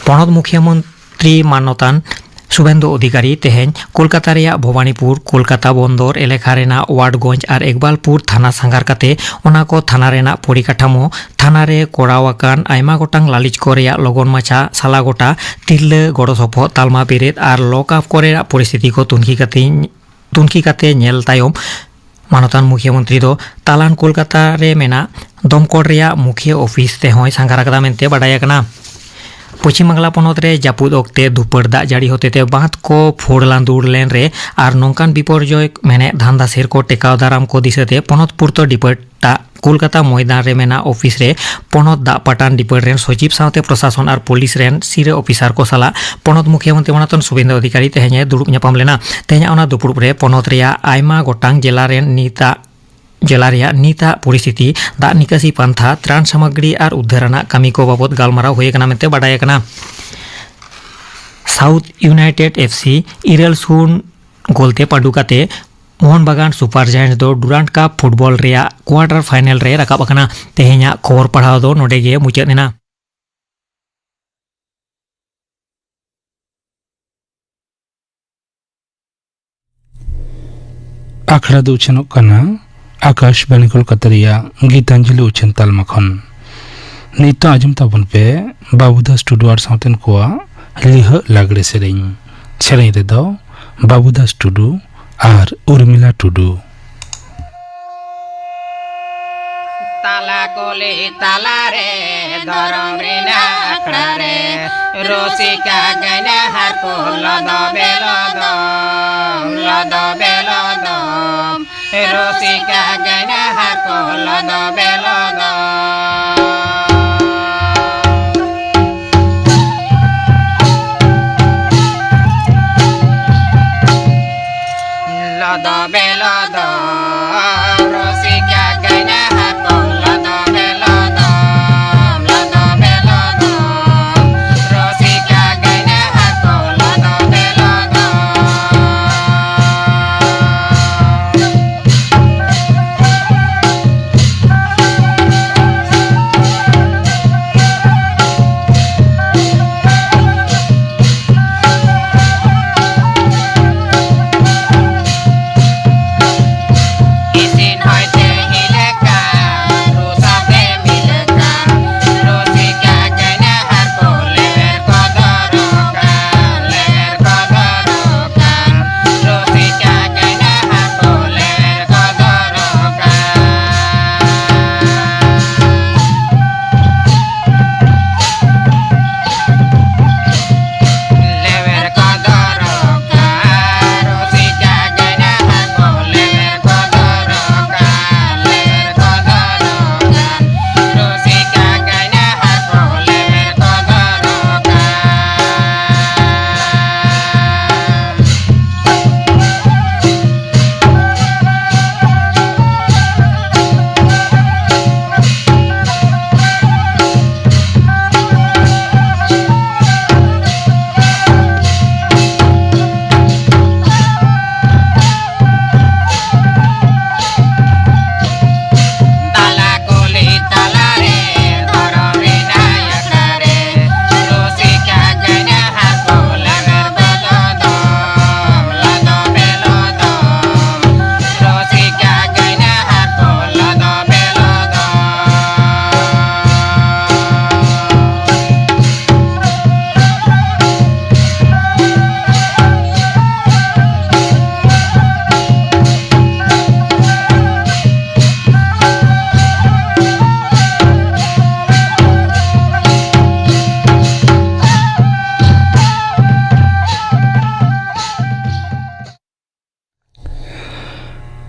ᱯᱚᱱᱚᱛ ᱢᱩᱠᱷᱤᱭᱟᱹ ᱢᱚᱱᱛᱨᱤ ᱢᱟᱱᱚᱛᱟᱱ ᱥᱩᱵᱷᱮᱱᱫᱩ ᱚᱫᱷᱤᱠᱟᱨᱤ ᱛᱮᱦᱮᱧ ᱠᱳᱞᱠᱟᱛᱟ ᱨᱮᱭᱟᱜ ᱵᱷᱚᱵᱟᱱᱤᱯᱩᱨ, ᱠᱳᱞᱠᱟᱛᱟ ᱵᱚᱱᱫᱚᱨ ᱮᱞᱟᱠᱟ ᱨᱮᱱᱟᱜ ᱣᱟᱰᱜᱚᱸᱡᱽ ᱟᱨ ᱮᱠᱵᱟᱞᱯᱩᱨ ᱛᱷᱟᱱᱟ ᱥᱟᱸᱜᱷᱟᱨ ᱠᱟᱛᱮ ᱚᱱᱟ ᱠᱚ ᱛᱷᱟᱱᱟ ᱨᱮᱱᱟᱜ ᱯᱚᱨᱤᱠᱟᱴᱷᱟᱢᱳ, ᱛᱷᱟᱱᱟ ᱨᱮ ᱠᱚᱨᱟᱣ ᱟᱠᱟᱱ ᱟᱭᱢᱟ ᱜᱚᱴᱟᱝ ᱞᱟᱹᱞᱤᱥ ᱠᱚ ᱨᱮᱭᱟᱜ ᱞᱚᱜᱚᱱ ᱢᱟᱪᱷᱟ ᱥᱟᱞᱟ ᱜᱚᱴᱟ, ᱛᱤᱨᱞᱟᱹ ᱜᱚᱲᱚ ᱥᱚᱯᱚᱦᱚᱫ, ᱛᱟᱞᱢᱟ ᱵᱮᱨᱮᱫ ᱟᱨ ᱞᱚᱠ ᱟᱯ ᱠᱚᱨᱮᱱᱟᱜ ᱯᱚᱨᱤᱥᱛᱷᱤᱛᱤ ᱠᱚ ᱛᱩᱱᱠᱷᱤ ᱠᱟᱛᱮ ᱛᱩᱱᱠᱷᱤ ᱠᱟᱛᱮ ᱧᱮᱞ ᱛᱟᱭᱚᱢ, ᱢᱟᱱᱚᱛᱟᱱ ᱢᱩᱠᱷᱤᱭᱟᱹ ᱢᱚᱱᱛᱨᱤ ᱫᱚ ᱛᱟᱞᱟᱱ ᱠᱳᱞᱠᱟᱛᱟ ᱨᱮ ᱢᱮᱱᱟᱜ ᱫᱚᱢᱠᱚᱞ ᱨᱮᱭᱟᱜ ᱢᱩᱠᱷᱤᱭᱟᱹ ᱚᱯᱷᱤᱥ ᱛᱮᱦᱚᱸᱭ ᱥᱟᱸᱜᱷᱟᱨ ᱟᱠᱟᱫᱟ ᱢᱮᱱᱛᱮ ᱵᱟᱰᱟᱭ ᱟᱠᱟᱱᱟ᱾ ᱯᱚᱪᱷᱤᱢ ᱵᱟᱝᱞᱟ ᱯᱚᱱᱚᱛ ᱨᱮ ᱡᱟᱹᱯᱩᱫ ᱚᱠᱛᱮ ᱫᱷᱩᱯᱟᱹᱲ ᱫᱟᱜ ᱡᱟᱹᱲᱤ ᱦᱚᱛᱮᱛᱮ ᱵᱟᱸᱫᱷ ᱠᱚ ᱯᱷᱳᱲ ᱞᱟᱸᱫᱩᱲ ᱞᱮᱱ ᱨᱮ ᱟᱨ ᱱᱚᱝᱠᱟᱱ ᱵᱤᱯᱚᱨᱡᱚᱭ ᱢᱮᱱᱮᱫ ᱫᱷᱟᱱᱫᱟ ᱥᱮᱨ ᱠᱚ ᱴᱮᱠᱟᱣ ᱫᱟᱨᱟᱢ ᱠᱚ ᱫᱤᱥᱟᱹᱛᱮ ᱯᱚᱱᱚᱛ ᱯᱩᱨᱛᱚ ᱰᱤᱯᱟᱨᱴ ᱠᱳᱞᱠᱟᱛᱟ ᱢᱚᱭᱫᱟᱱ ᱨᱮ ᱢᱮᱱᱟᱜ ᱚᱯᱷᱤᱥ ᱨᱮ ᱯᱚᱱᱚᱛ ᱫᱟᱜ ᱯᱟᱴᱟᱱ ᱰᱤᱯᱟᱨᱴ ᱨᱮᱱ ᱥᱚᱪᱤᱵᱽ ᱥᱟᱶᱛᱮ ᱯᱨᱚᱥᱟᱥᱚᱱ ᱟᱨ ᱯᱩᱞᱤᱥ ᱨᱮᱱ ᱥᱤᱨᱟᱹ ᱚᱯᱷᱤᱥᱟᱨ ᱠᱚ ᱥᱟᱞᱟᱜ ᱯᱚᱱᱚᱛ ᱢᱩᱠᱷᱤᱭᱟᱹ ᱢᱚᱱᱛᱨᱤ ᱢᱟᱱᱚᱛᱟᱱ ᱥᱩᱵᱷᱮᱱᱫᱨᱚ ᱚᱫᱷᱤᱠᱟᱨᱤ ᱛᱮᱦᱮᱧ ᱮ ᱫᱩᱲᱩᱵ ᱧᱟᱯᱟᱢ ᱞᱮᱱᱟ᱾ ᱛᱮᱦᱮᱧᱟᱜ ᱚᱱᱟ ᱫᱩᱯᱲᱩᱵ ᱨᱮ ᱯᱚᱱᱚᱛ ᱨᱮᱭᱟᱜ ᱟᱭᱢᱟ ᱜᱚᱴᱟᱝ ᱡᱮᱞᱟ ᱨᱮᱱ ᱱᱤᱛᱟᱜ ᱡᱮᱞᱟ ᱨᱮᱭᱟᱜ ᱱᱤᱛᱟᱜ ᱯᱚᱨᱤᱥᱛᱷᱤᱛᱤ, ᱫᱟᱜ ᱱᱤᱠᱟᱥᱤ ᱯᱟᱱᱛᱷᱟ, ᱛᱨᱟᱱ ᱥᱟᱢᱟᱜᱽᱨᱤ ᱟᱨ ᱩᱫᱽᱫᱷᱟᱨ ᱟᱱᱟᱜ ᱠᱟᱹᱢᱤ ᱠᱚ ᱵᱟᱵᱚᱛ ᱜᱟᱞᱢᱟᱨᱟᱣ ᱦᱩᱭ ᱟᱠᱟᱱᱟ ᱢᱮᱱᱛᱮ ᱵᱟᱰᱟᱭ ᱟᱠᱟᱱᱟ᱾ ᱥᱟᱣᱩᱛᱷ ᱤᱭᱩᱱᱟᱭᱴᱮᱰ ᱮᱯᱷ ᱥᱤ ᱤᱨᱟᱹᱞ ᱥᱩᱱ ᱜᱳᱞ ᱛᱮ ᱯᱟᱹᱰᱩ ᱠᱟᱛᱮ ᱢᱳᱦᱚᱱ ᱵᱟᱜᱟᱱ ᱥᱩᱯᱟᱨ ᱡᱟᱭᱮᱱᱴᱥ ᱫᱚ ᱰᱩᱨᱟᱱᱰ ᱠᱟᱯ ᱯᱷᱩᱴᱵᱚᱞ ᱨᱮᱭᱟᱜ ᱠᱣᱟᱴᱟᱨ ᱯᱷᱟᱭᱱᱮᱞ ᱨᱮ ᱨᱟᱠᱟᱵ ᱟᱠᱟᱱᱟ᱾ ᱛᱮᱦᱮᱧᱟᱜ ᱠᱷᱚᱵᱚᱨ ᱯᱟᱲᱦᱟᱣ ᱫᱚ ᱱᱚᱰᱮ ᱜᱮ ᱢᱩᱪᱟᱹᱫ ᱮᱱᱟ᱾ ᱟᱠᱷᱲᱟ ᱫᱚ ᱩᱪᱷᱟᱹᱱᱚᱜ ᱠᱟᱱᱟ ᱟᱠᱟᱥᱵᱟᱬᱤ ᱠᱳᱞᱠᱟᱛᱟ ᱨᱮᱭᱟᱜ ᱜᱤᱛᱟᱧᱡᱚᱞᱤ ᱩᱪᱷᱟᱹᱱ ᱛᱟᱞᱢᱟ ᱠᱷᱚᱱ᱾ ᱱᱤᱛᱚᱜ ᱟᱸᱡᱚᱢ ᱛᱟᱵᱚᱱ ᱯᱮ ᱵᱟᱵᱩᱫᱟᱥ ᱴᱩᱰᱩ ᱟᱨ ᱥᱟᱶᱛᱮᱱ ᱠᱚᱣᱟᱜ ᱞᱤᱦᱟᱹᱜ ᱞᱟᱜᱽᱲᱮ ᱥᱮᱨᱮᱧ᱾ ᱥᱮᱨᱮᱧ ᱨᱮᱫᱚ ᱵᱟᱵᱩᱫᱟᱥ ᱴᱩᱰᱩ ᱟᱨ ᱩᱨᱢᱤᱞᱟ ᱴᱩᱰᱩ᱾ ᱛᱟᱞᱟ ᱠᱩᱞᱦᱤ ᱛᱟᱞᱟᱨᱮ ᱫᱷᱚᱨᱚᱢ ᱨᱮᱱᱟᱜ ᱟᱠᱷᱲᱟ ᱨᱮ ᱨᱩᱥᱤᱠᱟ ᱜᱟᱭᱱᱟᱦᱟᱨ ᱠᱚ ᱞᱚᱫᱚᱵᱮ ᱞᱚᱫᱚᱢ, ᱞᱚᱫᱚᱵᱮ ᱞᱚᱫᱚᱢ᱾ ᱨᱩᱥᱤᱠᱟ ᱜᱟᱭᱱᱟᱦᱟᱨ ᱠᱚ ᱞᱚᱫᱚᱵᱮ ᱞᱚᱫᱚᱢ᱾ ᱞᱚᱫᱚᱵᱮ ᱞᱚᱫᱚᱢ, ᱨᱩᱥᱤᱠᱟ ᱜᱟᱭᱱᱟᱦᱟᱨ ᱠᱚ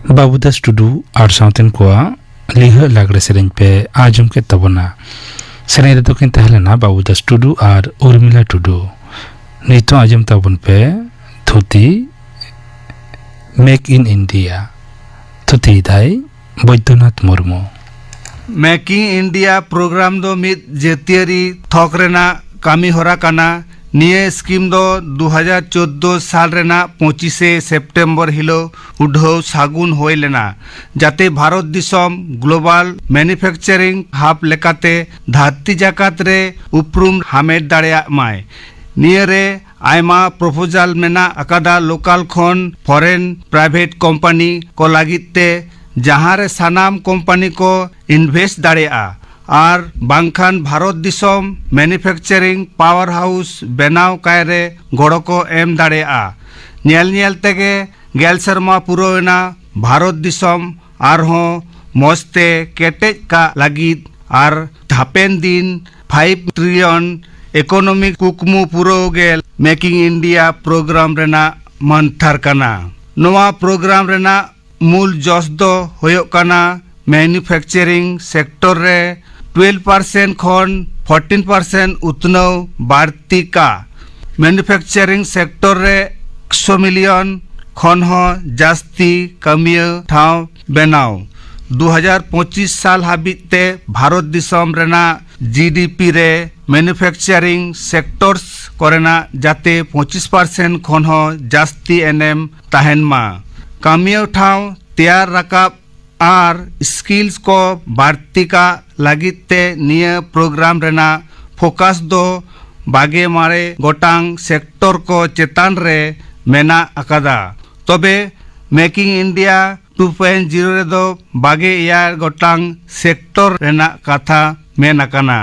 ᱵᱟᱹᱵᱩ ᱫᱟᱥ ᱴᱩᱰᱩ ᱟᱨ ᱥᱟᱶᱛᱮᱱ ᱠᱚᱣᱟᱜ ᱞᱤᱦᱟᱹ ᱞᱟᱜᱽᱲᱮ ᱥᱮᱨᱮᱧ ᱯᱮ ᱟᱸᱡᱚᱢ ᱠᱮᱫ ᱛᱟᱵᱚᱱᱟ᱾ ᱥᱮᱨᱮᱧ ᱨᱮᱫᱚ ᱠᱤᱱ ᱛᱟᱦᱮᱸ ᱞᱮᱱᱟ ᱵᱟᱹᱵᱩ ᱫᱟᱥ ᱴᱩᱰᱩ ᱟᱨ ᱩᱨᱢᱤᱞᱟ ᱴᱩᱰᱩ᱾ ᱱᱤᱛᱚᱜ ᱟᱸᱡᱚᱢ ᱛᱟᱵᱚᱱ ᱯᱮ ᱛᱷᱩᱛᱤ, Make in India᱾ ᱛᱷᱩᱛᱤᱭᱮᱫᱟᱭ Baidyanath Murmu. Making India programme ᱫᱚ ᱢᱤᱫ ᱡᱟᱹᱛᱤᱭᱟᱹᱨᱤ ᱛᱷᱚᱠ ᱨᱮᱱᱟᱜ ᱠᱟᱹᱢᱤ ᱦᱚᱨᱟ ᱠᱟᱱᱟ᱾ ᱱᱤᱭᱟᱹ ᱥᱠᱤᱢ ᱫᱚ ᱫᱩ ᱦᱟᱡᱟᱨ ᱪᱳᱫᱽᱫᱳ ᱥᱟᱞ ᱨᱮᱱᱟᱜ ᱯᱚᱸᱪᱤᱥᱮ ᱥᱮᱯᱴᱮᱢᱵᱚᱨ ᱦᱤᱞᱳᱜ ᱩᱰᱷᱟᱹᱣ ᱥᱟᱹᱜᱩᱱ ᱦᱩᱭ ᱞᱮᱱᱟ, ᱡᱟᱛᱮ ᱵᱷᱟᱨᱚᱛ ᱫᱤᱥᱚᱢ ᱜᱞᱳᱵᱟᱞ ᱢᱮᱱᱩᱯᱷᱮᱠᱪᱟᱨᱤᱝ ᱦᱟᱵ ᱞᱮᱠᱟᱛᱮ ᱫᱷᱟᱹᱨᱛᱤ ᱡᱟᱠᱟᱛ ᱨᱮ ᱩᱯᱨᱩᱢ ᱦᱟᱢᱮᱴ ᱫᱟᱲᱮᱭᱟᱜ ᱢᱟᱭ᱾ ᱱᱤᱭᱟᱹ ᱨᱮ ᱟᱭᱢᱟ ᱯᱨᱚᱯᱳᱡᱟᱞ ᱢᱮᱱᱟᱜ ᱟᱠᱟᱫᱟ, ᱞᱳᱠᱟᱞ ᱠᱷᱚᱱ ᱯᱷᱚᱨᱮᱱ ᱯᱨᱟᱭᱵᱷᱮᱴ ᱠᱳᱢᱯᱟᱱᱤ ᱠᱚ ᱞᱟᱹᱜᱤᱫ ᱛᱮ, ᱡᱟᱦᱟᱸ ᱨᱮ ᱥᱟᱱᱟᱢ ᱠᱳᱢᱯᱟᱱᱤ ᱠᱚ ᱤᱱᱵᱷᱮᱥᱴ ᱫᱟᱲᱮᱭᱟᱜᱼᱟ ᱟᱨ ᱵᱟᱝᱠᱷᱟᱱ ᱵᱷᱟᱨᱚᱛ ᱫᱤᱥᱚᱢ ᱢᱮᱱᱩᱯᱷᱮᱠᱪᱟᱨᱤᱝ ᱯᱟᱣᱟᱨ ᱦᱟᱣᱩᱥ ᱵᱮᱱᱟᱣ ᱠᱟᱭ ᱨᱮ ᱜᱚᱲᱚ ᱠᱚ ᱮᱢ ᱫᱟᱲᱮᱭᱟᱜᱼᱟ᱾ ᱧᱮᱞ ᱧᱮᱞ ᱛᱮᱜᱮ ᱜᱮᱞ ᱥᱮᱨᱢᱟ ᱯᱩᱨᱟᱹᱣ ᱮᱱᱟ᱾ ᱵᱷᱟᱨᱚᱛ ᱫᱤᱥᱚᱢ ᱟᱨᱦᱚᱸ ᱢᱚᱡᱽ ᱛᱮ ᱠᱮᱴᱮᱡ ᱠᱟᱜ ᱞᱟᱹᱜᱤᱫ ᱟᱨ ᱦᱟᱯᱮᱱ ᱫᱤᱱ ᱯᱷᱟᱭᱤᱵᱷ ᱴᱨᱤᱞᱤᱭᱚᱱ ᱤᱠᱳᱱᱚᱢᱤᱠ ᱠᱩᱠᱢᱩ ᱯᱩᱨᱟᱹᱣ ᱜᱮ ᱢᱮᱠᱤᱝ ᱤᱱᱰᱤᱭᱟ ᱯᱨᱳᱜᱨᱟᱢ ᱨᱮᱱᱟᱜ ᱢᱟᱱᱛᱷᱟᱨ ᱠᱟᱱᱟ᱾ ᱱᱚᱣᱟ ᱯᱨᱳᱜᱨᱟᱢ ᱨᱮᱱᱟᱜ ᱢᱩᱞ ᱡᱚᱥ ᱫᱚ ᱦᱩᱭᱩᱜ ᱠᱟᱱᱟ ᱢᱮᱱᱩᱯᱷᱮᱠᱪᱟᱨᱤᱝ ᱥᱮᱠᱴᱚᱨ ᱨᱮ ᱴᱩᱭᱮᱞᱵᱷ ᱯᱟᱨᱥᱮᱱᱴ ᱠᱷᱚᱱ ᱯᱷᱳᱨᱴᱤᱱ ᱯᱟᱨᱥᱮᱱᱴ ᱩᱛᱱᱟᱹᱣ ᱵᱟᱹᱲᱛᱤ ᱠᱟ᱾ ᱢᱮᱱᱩᱯᱷᱮᱠᱪᱟᱨᱤᱝ ᱥᱮᱠᱴᱚᱨ ᱨᱮ ᱮᱠᱥᱚ ᱢᱤᱞᱤᱭᱚᱱ ᱠᱷᱚᱱ ᱦᱚᱸ ᱡᱟᱹᱥᱛᱤ ᱠᱟᱹᱢᱤᱭᱟᱹ ᱴᱷᱟᱶ ᱵᱮᱱᱟᱣ᱾ ᱫᱩ ᱦᱟᱡᱟᱨ ᱯᱚᱸᱪᱤᱥ ᱥᱟᱞ ᱦᱟᱹᱵᱤᱡ ᱛᱮ ᱵᱷᱟᱨᱚᱛ ᱫᱤᱥᱚᱢ ᱨᱮᱱᱟᱜ ᱡᱤ ᱰᱤ ᱯᱤ ᱨᱮ ᱢᱮᱱᱩᱯᱷᱮᱠᱪᱟᱨᱤᱝ ᱥᱮᱠᱴᱚᱨᱥ ᱠᱚᱨᱮᱱᱟᱜ ᱡᱟᱛᱮ ᱯᱚᱸᱪᱤᱥ ᱯᱟᱨᱥᱮᱱᱴ ᱠᱷᱚᱱ ᱦᱚᱸ ᱡᱟᱹᱥᱛᱤ ᱮᱱᱮᱢ ᱛᱟᱦᱮᱱ ᱢᱟ᱾ ᱠᱟᱹᱢᱤᱭᱟᱹ ᱴᱷᱟᱶ ᱛᱮᱭᱟᱨ ᱨᱟᱠᱟᱵ ᱟᱨ ᱥᱠᱤᱞᱥ ᱠᱚ ᱵᱟᱹᱲᱛᱤ ᱠᱟᱜ ᱞᱟᱹᱜᱤᱫ ᱛᱮ ᱱᱤᱭᱟᱹ ᱯᱨᱳᱜᱨᱟᱢ ᱨᱮᱱᱟᱜ ᱯᱷᱳᱠᱟᱥ ᱫᱚ ᱵᱟᱜᱮ ᱢᱚᱬᱮ ᱜᱚᱴᱟᱝ ᱥᱮᱠᱴᱚᱨ ᱠᱚ ᱪᱮᱛᱟᱱ ᱨᱮ ᱢᱮᱱᱟᱜ ᱟᱠᱟᱫᱟ᱾ ᱛᱚᱵᱮ making India two point zero ᱨᱮᱫᱚ ᱵᱟᱜᱮ ᱮᱭᱟᱭ ᱜᱚᱴᱟᱝ ᱥᱮᱠᱴᱚᱨ ᱨᱮᱱᱟᱜ ᱠᱟᱛᱷᱟ ᱢᱮᱱ ᱟᱠᱟᱱᱟ᱾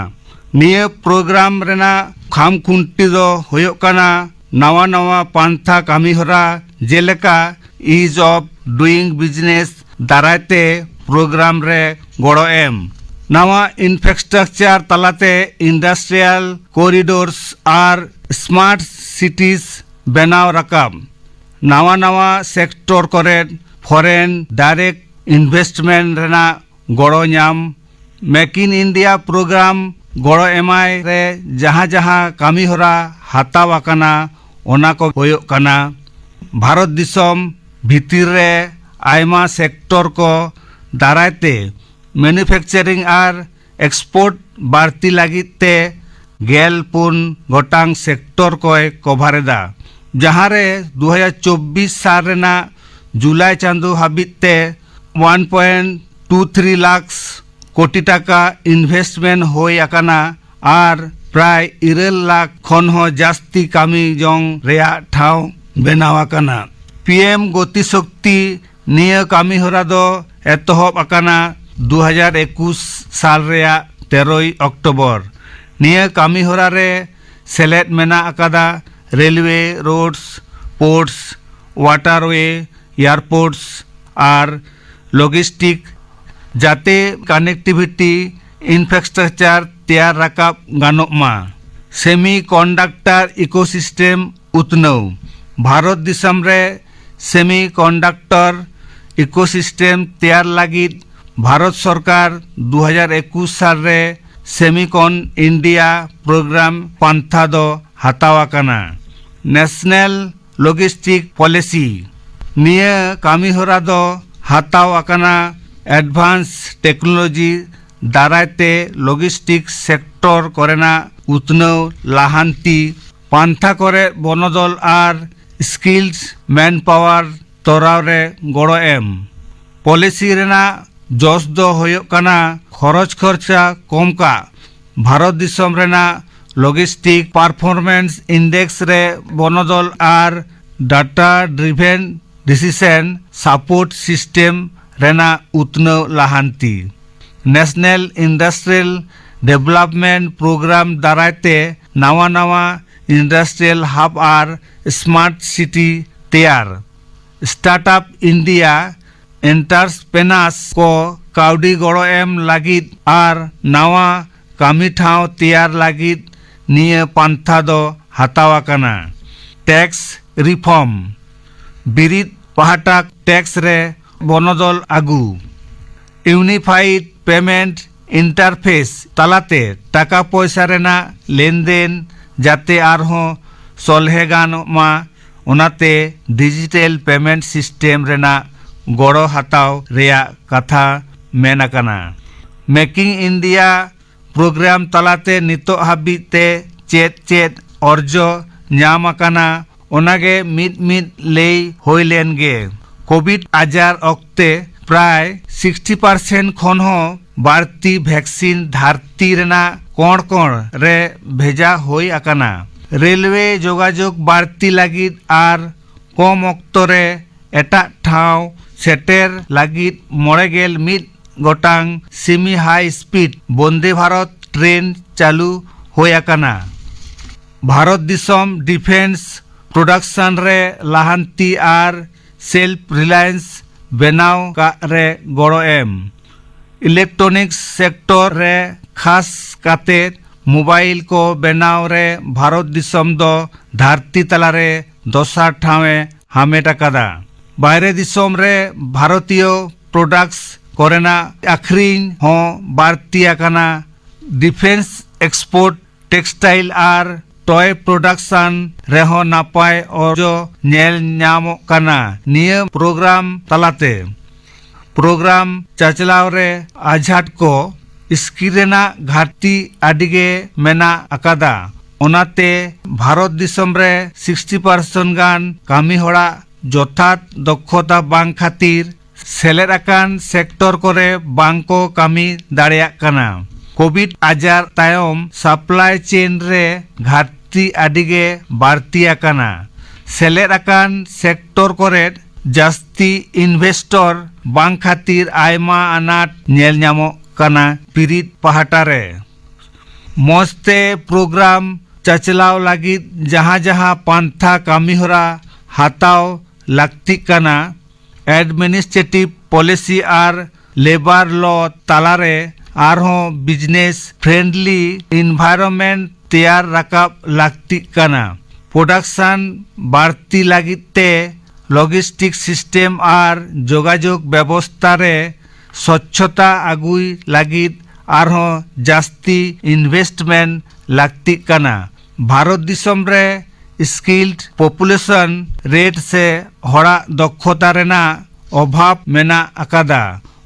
ᱱᱤᱭᱟᱹ ᱯᱨᱳᱜᱨᱟᱢ ᱨᱮᱱᱟᱜ ᱠᱷᱟᱢ ᱠᱷᱩᱱᱴᱤ ᱫᱚ ᱦᱩᱭᱩᱜ ᱠᱟᱱᱟ ᱱᱟᱣᱟ ᱱᱟᱣᱟ ᱯᱟᱱᱛᱷᱟ ᱠᱟᱹᱢᱤᱦᱚᱨᱟ, ᱡᱮᱞᱮᱠᱟ Ease of Doing Business ᱫᱟᱨᱟᱭ ᱛᱮ ᱯᱨᱳᱜᱨᱟᱢ ᱨᱮ ᱜᱚᱲᱚ ᱮᱢ, ᱱᱟᱣᱟ ᱤᱱᱯᱷᱨᱟᱥᱴᱨᱟᱠᱪᱟᱨ ᱛᱟᱞᱟᱛᱮ ᱤᱱᱰᱟᱥᱴᱨᱤᱭᱟᱞ ᱠᱚᱨᱤᱰᱳᱨᱥ ᱟᱨ ᱥᱢᱟᱨᱴ ᱥᱤᱴᱤᱡᱽ ᱵᱮᱱᱟᱣ ᱨᱟᱠᱟᱵ, ᱱᱟᱣᱟ ᱱᱟᱣᱟ ᱥᱮᱠᱴᱚᱨ ᱠᱚᱨᱮ ᱯᱷᱚᱨᱮᱱ ᱰᱟᱭᱨᱮᱠᱴ ᱤᱱᱵᱷᱮᱥᱴᱢᱮᱱᱴ ᱨᱮᱱᱟᱜ ᱜᱚᱲᱚ ᱧᱟᱢ, ᱢᱮᱠ ᱤᱱ ᱤᱱᱰᱤᱭᱟ ᱯᱨᱳᱜᱨᱟᱢ ᱜᱚᱲᱚ ᱮᱢᱟᱭ ᱨᱮ ᱡᱟᱦᱟᱸ ᱡᱟᱦᱟᱸ ᱠᱟᱹᱢᱤ ᱦᱚᱨᱟ ᱦᱟᱛᱟᱣ ᱟᱠᱟᱱᱟ, ᱚᱱᱟ ᱠᱚ ᱦᱩᱭᱩᱜ ᱠᱟᱱᱟ, ᱵᱷᱟᱨᱚᱛ ᱫᱤᱥᱚᱢ ᱵᱷᱤᱛᱤᱨ ᱨᱮ ᱟᱭᱢᱟ ᱥᱮᱠᱴᱚᱨ ᱠᱚ ᱫᱟᱨᱟᱭ ᱛᱮ ᱢᱮᱱᱩᱯᱷᱮᱠᱪᱟᱨᱤᱝ ᱟᱨ ᱮᱠᱥᱯᱳᱨᱴ ᱵᱟᱹᱲᱛᱤ ᱞᱟᱹᱜᱤᱫ ᱛᱮ ᱜᱮᱞ ᱯᱩᱱ ᱜᱚᱴᱟᱝ ᱥᱮᱠᱴᱚᱨ ᱠᱚᱭ ᱠᱚᱵᱷᱟᱨ ᱮᱫᱟ, ᱡᱟᱦᱟᱸ ᱨᱮ ᱫᱩ ᱦᱟᱡᱟᱨ ᱪᱚᱵᱵᱤᱥ ᱥᱟᱞ ᱨᱮᱱᱟᱜ ᱡᱩᱞᱟᱭ ᱪᱟᱸᱫᱚ ᱦᱟᱹᱵᱤᱡ ᱛᱮ one point two three lakh ᱠᱳᱴᱤ ᱴᱟᱠᱟ ᱤᱱᱵᱷᱮᱥᱴᱢᱮᱱᱴ ᱦᱩᱭ ᱟᱠᱟᱱᱟ ᱟᱨ ᱯᱨᱟᱭ ᱤᱨᱟᱹᱞ ᱞᱟᱠᱷ ᱠᱷᱚᱱ ᱦᱚᱸ ᱡᱟᱹᱥᱛᱤ ᱠᱟᱹᱢᱤ ᱡᱚᱝ ᱨᱮᱭᱟᱜ ᱴᱷᱟᱶ ᱵᱮᱱᱟᱣ ᱟᱠᱟᱱᱟ᱾ ᱯᱤ ᱮᱢ ᱜᱚᱛᱤ ᱥᱚᱠᱛᱤ ᱱᱤᱭᱟᱹ ᱠᱟᱹᱢᱤ ᱦᱚᱨᱟ ᱫᱚ ᱮᱛᱚᱦᱚᱵ ᱟᱠᱟᱱᱟ ᱫᱩ ᱦᱟᱡᱟᱨ ᱮᱠᱩᱥ ᱥᱟᱞ ᱨᱮᱭᱟᱜ ᱛᱮᱨᱚᱭ ᱚᱠᱴᱳᱵᱚᱨ᱾ ᱱᱤᱭᱟᱹ ᱠᱟᱹᱢᱤ ᱦᱚᱨᱟ ᱨᱮ ᱥᱮᱞᱮᱫ ᱢᱮᱱᱟᱜ ᱟᱠᱟᱫᱟ ᱨᱮᱞᱣᱮ, ᱨᱳᱰᱥ, ᱯᱳᱨᱴᱥ, ᱣᱟᱴᱟᱨᱣᱮ, ᱮᱭᱟᱨᱯᱳᱨᱴᱥ ᱟᱨ ᱞᱚᱡᱤᱥᱴᱤᱠ, ᱡᱟᱛᱮ ᱠᱟᱱᱮᱠᱴᱤᱵᱷᱤᱴᱤ ᱤᱱᱯᱷᱨᱟᱥᱴᱨᱟᱠᱪᱟᱨ ᱛᱮᱭᱟᱨ ᱨᱟᱠᱟᱵ ᱜᱟᱱᱚᱜ ᱢᱟ᱾ ᱥᱮᱢᱤ ᱠᱚᱱᱰᱟᱠᱴᱟᱨ ᱤᱠᱳᱥᱤᱥᱴᱮᱢ ᱩᱛᱱᱟᱹᱣ᱾ ᱵᱷᱟᱨᱚᱛ ᱫᱤᱥᱚᱢ ᱨᱮ ᱥᱮᱢᱤ ᱠᱚᱱᱰᱟᱠᱴᱚᱨ ᱤᱠᱳᱥᱤᱥᱴᱮᱢ ᱛᱮᱭᱟᱨ ᱞᱟᱹᱜᱤᱫ ᱵᱷᱟᱨᱚᱛ ᱥᱚᱨᱠᱟᱨ ᱫᱩ ᱦᱟᱡᱟᱨ ᱮᱠᱩᱥ ᱥᱟᱞ ᱨᱮ ᱥᱮᱢᱤᱠᱚᱱ ᱤᱱᱰᱤᱭᱟ ᱯᱨᱳᱜᱨᱟᱢ ᱯᱟᱱᱛᱷᱟ ᱫᱚ ᱦᱟᱛᱟᱣ ᱟᱠᱟᱱᱟ᱾ National logistics policy. ᱱᱤᱭᱟᱹ ᱠᱟᱹᱢᱤ ᱦᱚᱨᱟ ᱫᱚ ᱦᱟᱛᱟᱣ ᱟᱠᱟᱱᱟ ᱮᱰᱵᱷᱟᱱᱥ ᱴᱮᱠᱱᱳᱞᱚᱡᱤ ᱫᱟᱨᱟᱭ ᱛᱮ ᱞᱚᱡᱤᱥᱴᱤᱠ ᱥᱮᱠᱴᱚᱨ ᱠᱚᱨᱮᱱᱟᱜ ᱩᱛᱱᱟᱹᱣ ᱞᱟᱦᱟᱱᱛᱤ ᱯᱟᱱᱛᱷᱟ ᱠᱚᱨᱮ ᱵᱚᱱᱚᱫᱚᱞ ᱟᱨ ᱥᱠᱤᱞᱰ ᱢᱮᱱᱯᱟᱣᱟᱨ ᱛᱚᱨᱟᱣ ᱨᱮ ᱜᱚᱲᱚ ᱮᱢ᱾ ᱯᱚᱞᱤᱥᱤ ᱨᱮᱱᱟᱜ ᱡᱚᱥ ᱫᱚ ᱦᱩᱭᱩᱜ ᱠᱟᱱᱟ ᱠᱷᱚᱨᱚᱪ ᱠᱷᱚᱨᱪᱟ ᱠᱚᱢ ᱠᱟᱜ, ᱵᱷᱟᱨᱚᱛ ᱫᱤᱥᱚᱢ ᱨᱮᱱᱟᱜ ᱞᱚᱡᱤᱥᱴᱤᱠ ᱯᱟᱨᱯᱷᱚᱨᱢᱮᱱᱥ ᱤᱱᱰᱮᱠᱥ ᱨᱮ ᱵᱚᱱᱚᱫᱚᱞ ᱟᱨ ᱰᱟᱴᱟ ᱰᱨᱤᱵᱷᱮᱱ ᱰᱤᱥᱤᱥᱚᱱ ᱥᱟᱯᱳᱨᱴ ᱥᱤᱥᱴᱮᱢ ᱨᱮᱱᱟᱜ ᱩᱛᱱᱟᱹᱣ ᱞᱟᱦᱟᱱᱛᱤ᱾ ᱱᱮᱥᱱᱟᱞ ᱤᱱᱰᱟᱥᱴᱨᱤᱭᱟᱞ ᱰᱮᱵᱷᱞᱚᱯᱢᱮᱱᱴ ᱯᱨᱳᱜᱨᱟᱢ ᱫᱟᱨᱟᱭ ᱛᱮ ᱱᱟᱣᱟ ᱱᱟᱣᱟ ᱤᱱᱰᱟᱥᱴᱨᱤᱭᱟᱞ ᱦᱟᱵ ᱟᱨ ᱥᱢᱟᱨᱴ ᱥᱤᱴᱤ ᱛᱮᱭᱟᱨ᱾ ᱥᱴᱟᱨᱴᱟᱯ ᱤᱱᱰᱤᱭᱟ ᱮᱱᱴᱟᱨᱯᱨᱮᱱᱟᱨᱥ ᱠᱚ ᱠᱟᱹᱣᱰᱤ ᱜᱚᱲᱚ ᱮᱢ ᱞᱟᱹᱜᱤᱫ ᱟᱨ ᱱᱟᱣᱟ ᱠᱟᱹᱢᱤ ᱴᱷᱟᱶ ᱛᱮᱭᱟᱨ ᱞᱟᱹᱜᱤᱫ ᱱᱤᱭᱟᱹ ᱯᱟᱱᱛᱷᱟ ᱫᱚ ᱦᱟᱛᱟᱣ ᱟᱠᱟᱱᱟ᱾ ᱴᱮᱠᱥ ᱨᱤᱯᱷᱚᱨᱢ᱾ ᱵᱤᱨᱤᱫ ᱯᱟᱦᱴᱟ ᱴᱮᱠᱥ ᱨᱮ ᱵᱚᱱᱚᱫᱚᱞ ᱟᱹᱜᱩ, Unified Payment Interface ᱛᱟᱞᱟᱛᱮ ᱴᱟᱠᱟ ᱯᱚᱭᱥᱟ ᱨᱮᱱᱟᱜ ᱞᱮᱱᱫᱮᱱ ᱡᱟᱛᱮ ᱟᱨᱦᱚᱸ ᱥᱚᱞᱦᱮ ᱜᱟᱱᱚᱜ ᱢᱟ, ᱚᱱᱟᱛᱮ ᱰᱤᱡᱤᱴᱟᱞ ᱯᱮᱢᱮᱱᱴ ᱥᱤᱥᱴᱮᱢ ᱨᱮᱱᱟᱜ ᱜᱚᱲᱚ ᱦᱟᱛᱟᱣ ᱨᱮᱭᱟᱜ ᱠᱟᱛᱷᱟ ᱢᱮᱱ ᱟᱠᱟᱱᱟ᱾ Making India ᱯᱨᱳᱜᱨᱟᱢ ᱛᱟᱞᱟᱛᱮ ᱱᱤᱛᱚᱜ ᱦᱟᱹᱵᱤᱡ ᱛᱮ ᱪᱮᱫ ᱪᱮᱫ ᱚᱨᱡᱚ ᱧᱟᱢ ᱟᱠᱟᱱᱟ, ᱚᱱᱟᱜᱮ ᱢᱤᱫ ᱢᱤᱫ ᱞᱟᱹᱭ ᱦᱩᱭ ᱞᱮᱱ ᱜᱮ᱾ ᱠᱳᱵᱷᱤᱰ ᱟᱡᱟᱨ ᱚᱠᱛᱮ ᱯᱨᱟᱭ ᱥᱤᱠᱥᱴᱤ ᱯᱟᱨᱥᱮᱱᱴ ᱠᱷᱚᱱ ᱦᱚᱸ ᱵᱟᱹᱲᱛᱤ ᱵᱷᱮᱠᱥᱤᱱ ᱫᱷᱟᱹᱨᱛᱤ ᱨᱮᱱᱟᱜ ᱠᱚᱬ ᱠᱚᱬ ᱨᱮ ᱵᱷᱮᱡᱟ ᱦᱩᱭ ᱟᱠᱟᱱᱟ᱾ ᱨᱮᱞᱣᱮ ᱡᱳᱜᱟᱡᱳᱜᱽ ᱵᱟᱹᱲᱛᱤ ᱞᱟᱹᱜᱤᱫ ᱟᱨ ᱠᱚᱢ ᱚᱠᱛᱚ ᱨᱮ ᱮᱴᱟᱜ ᱴᱷᱟᱶ ᱥᱮᱴᱮᱨ ᱞᱟᱹᱜᱤᱫ ᱢᱚᱬᱮ ᱜᱮᱞ ᱢᱤᱫ ᱜᱚᱴᱟᱝ ᱥᱮᱢᱤ ᱦᱟᱭ ᱥᱯᱤᱰ ᱵᱚᱱᱫᱮ ᱵᱷᱟᱨᱚᱛ ᱴᱨᱮᱱ ᱪᱟᱹᱞᱩ ᱦᱩᱭ ᱟᱠᱟᱱᱟ᱾ ᱵᱷᱟᱨᱚᱛ ᱫᱤᱥᱚᱢ ᱰᱤᱯᱷᱮᱱᱥ ᱯᱨᱚᱰᱟᱠᱥᱚᱱ ᱨᱮ ᱞᱟᱦᱟᱱᱛᱤ ᱟᱨ ᱥᱮᱞᱯ ᱨᱤᱞᱟᱭᱮᱱᱥ ᱵᱮᱱᱟᱣ ᱠᱟᱜ ᱨᱮ ᱜᱚᱲᱚ ᱮᱢ᱾ ᱤᱞᱮᱠᱴᱨᱚᱱᱤᱠᱥ ᱥᱮᱠᱴᱚᱨ ᱨᱮ ᱠᱷᱟᱥ ᱠᱟᱛᱮ ᱢᱳᱵᱟᱭᱤᱞ ᱠᱚ ᱵᱮᱱᱟᱣ ᱨᱮ ᱵᱷᱟᱨᱚᱛ ᱫᱤᱥᱚᱢ ᱫᱚ ᱫᱷᱟᱹᱨᱛᱤ ᱛᱟᱞᱟᱨᱮ ᱫᱚᱥᱟᱨ ᱴᱷᱟᱶ ᱮ ᱦᱟᱢᱮᱴ ᱟᱠᱟᱫᱟ᱾ ᱵᱟᱭᱨᱮ ᱫᱤᱥᱚᱢ ᱨᱮ ᱵᱷᱟᱨᱚᱛᱤᱭᱚ ᱯᱨᱚᱰᱟᱠᱴᱥ ᱠᱚᱨᱮᱱᱟᱜ ᱟᱹᱠᱷᱨᱤᱧ ᱦᱚᱸ ᱵᱟᱹᱲᱛᱤ ᱟᱠᱟᱱᱟ᱾ ᱰᱤᱯᱷᱮᱱᱥ ᱮᱠᱥᱯᱳᱨᱴ, ᱴᱮᱠᱥᱴᱟᱭᱤᱞ ᱟᱨ ᱴᱚᱭ ᱯᱨᱚᱰᱟᱠᱥᱚᱱ ᱨᱮᱦᱚᱸ ᱱᱟᱯᱟᱭ ᱚᱨᱡᱚ ᱧᱮᱞ ᱧᱟᱢᱚᱜ ᱠᱟᱱᱟ ᱱᱤᱭᱟᱹ ᱯᱨᱳᱜᱨᱟᱢ ᱛᱟᱞᱟᱛᱮ᱾ ᱯᱨᱳᱜᱨᱟᱢ ᱪᱟᱪᱞᱟᱣ ᱨᱮ ᱟᱡᱷᱟᱴ ᱠᱚ, ᱥᱠᱤᱞ ᱨᱮᱱᱟᱜ ᱜᱷᱟᱴᱛᱤ ᱟᱹᱰᱤ ᱜᱮ ᱢᱮᱱᱟᱜ ᱟᱠᱟᱫᱟ᱾ ᱚᱱᱟᱛᱮ ᱵᱷᱟᱨᱚᱛ ᱫᱤᱥᱚᱢ ᱨᱮ ᱥᱤᱠᱥᱴᱤ ᱯᱟᱨᱥᱮᱱᱴ ᱜᱟᱱ ᱠᱟᱹᱢᱤ ᱦᱚᱲᱟᱜ ᱡᱚᱛᱷᱟᱛ ᱫᱚᱠᱷᱚᱛᱟ ᱵᱟᱝ ᱠᱷᱟᱹᱛᱤᱨ ᱥᱮᱞᱮᱫ ᱟᱠᱟᱱ ᱥᱮᱠᱴᱚᱨ ᱠᱚᱨᱮ ᱵᱟᱝ ᱠᱚ ᱠᱟᱹᱢᱤ ᱫᱟᱲᱮᱭᱟᱜ ᱠᱟᱱᱟ᱾ ᱠᱳᱵᱷᱤᱰ ᱟᱡᱟᱨ ᱛᱟᱭᱚᱢ ᱥᱟᱯᱞᱟᱭ ᱪᱮᱱ ᱨᱮ ᱜᱷᱟᱴᱛᱤ ᱟᱹᱰᱤ ᱜᱮ ᱵᱟᱹᱲᱛᱤ ᱟᱠᱟᱱᱟ᱾ ᱥᱮᱞᱮᱫ ᱟᱠᱟᱱ ᱥᱮᱠᱴᱚᱨ ᱠᱚᱨᱮ ᱡᱟᱹᱥᱛᱤ ᱤᱱᱵᱷᱮᱥᱴᱚᱨ ᱵᱟᱝ ᱠᱷᱟᱹᱛᱤᱨ ᱟᱭᱢᱟ ᱟᱱᱟᱴ ᱧᱮᱞ ᱧᱟᱢᱚᱜ ᱠᱟᱱᱟ ᱵᱤᱨᱤᱫ ᱯᱟᱦᱴᱟ ᱨᱮ᱾ ᱢᱚᱸᱡᱽ ᱛᱮ ᱯᱨᱳᱜᱨᱟᱢ ᱪᱟᱪᱞᱟᱣ ᱞᱟᱹᱜᱤᱫ ᱡᱟᱦᱟᱸ ᱡᱟᱦᱟᱸ ᱯᱟᱱᱛᱷᱟ ᱠᱟᱹᱢᱤᱦᱚᱨᱟ ᱦᱟᱛᱟᱣ ᱞᱟᱹᱠᱛᱤᱜ ᱠᱟᱱᱟ, ᱮᱰᱢᱤᱱᱤᱥᱴᱨᱮᱴᱤᱵᱷ ᱯᱚᱞᱤᱥᱤ ᱟᱨ ᱞᱮᱵᱟᱨ ᱞᱚ ᱛᱟᱞᱟᱨᱮ ᱟᱨᱦᱚᱸ ᱵᱤᱡᱽᱱᱮᱥ ᱯᱷᱨᱮᱱᱰᱞᱤ ᱤᱱᱵᱷᱟᱭᱨᱚᱱᱢᱮᱱᱴ ᱛᱮᱭᱟᱨ ᱨᱟᱠᱟᱵ ᱞᱟᱹᱠᱛᱤᱜ ᱠᱟᱱᱟ᱾ ᱯᱨᱚᱰᱟᱠᱥᱚᱱ ᱵᱟᱹᱲᱛᱤ ᱞᱟᱹᱜᱤᱫ ᱛᱮ ᱞᱚᱡᱤᱥᱴᱤᱠ ᱥᱤᱥᱴᱮᱢ ᱟᱨ ᱡᱳᱜᱟᱡᱳᱜᱽ ᱵᱮᱵᱚᱥᱛᱟ ᱨᱮ ᱥᱚᱪᱪᱷᱚᱛᱟ ᱟᱹᱜᱩᱭ ᱞᱟᱹᱜᱤᱫ ᱟᱨᱦᱚᱸ ᱡᱟᱹᱥᱛᱤ ᱤᱱᱵᱷᱮᱥᱴᱢᱮᱱᱴ ᱞᱟᱹᱠᱛᱤᱜ ᱠᱟᱱᱟ᱾ ᱵᱷᱟᱨᱚᱛ ᱫᱤᱥᱚᱢ ᱨᱮ ᱥᱠᱤᱞᱰ ᱯᱚᱯᱩᱞᱮᱥᱚᱱ ᱨᱮᱴ ᱥᱮ ᱦᱚᱲᱟᱜ ᱫᱚᱠᱷᱚᱛᱟ ᱨᱮᱱᱟᱜ ᱚᱵᱷᱟᱵᱽ ᱢᱮᱱᱟᱜ ᱟᱠᱟᱫᱟ᱾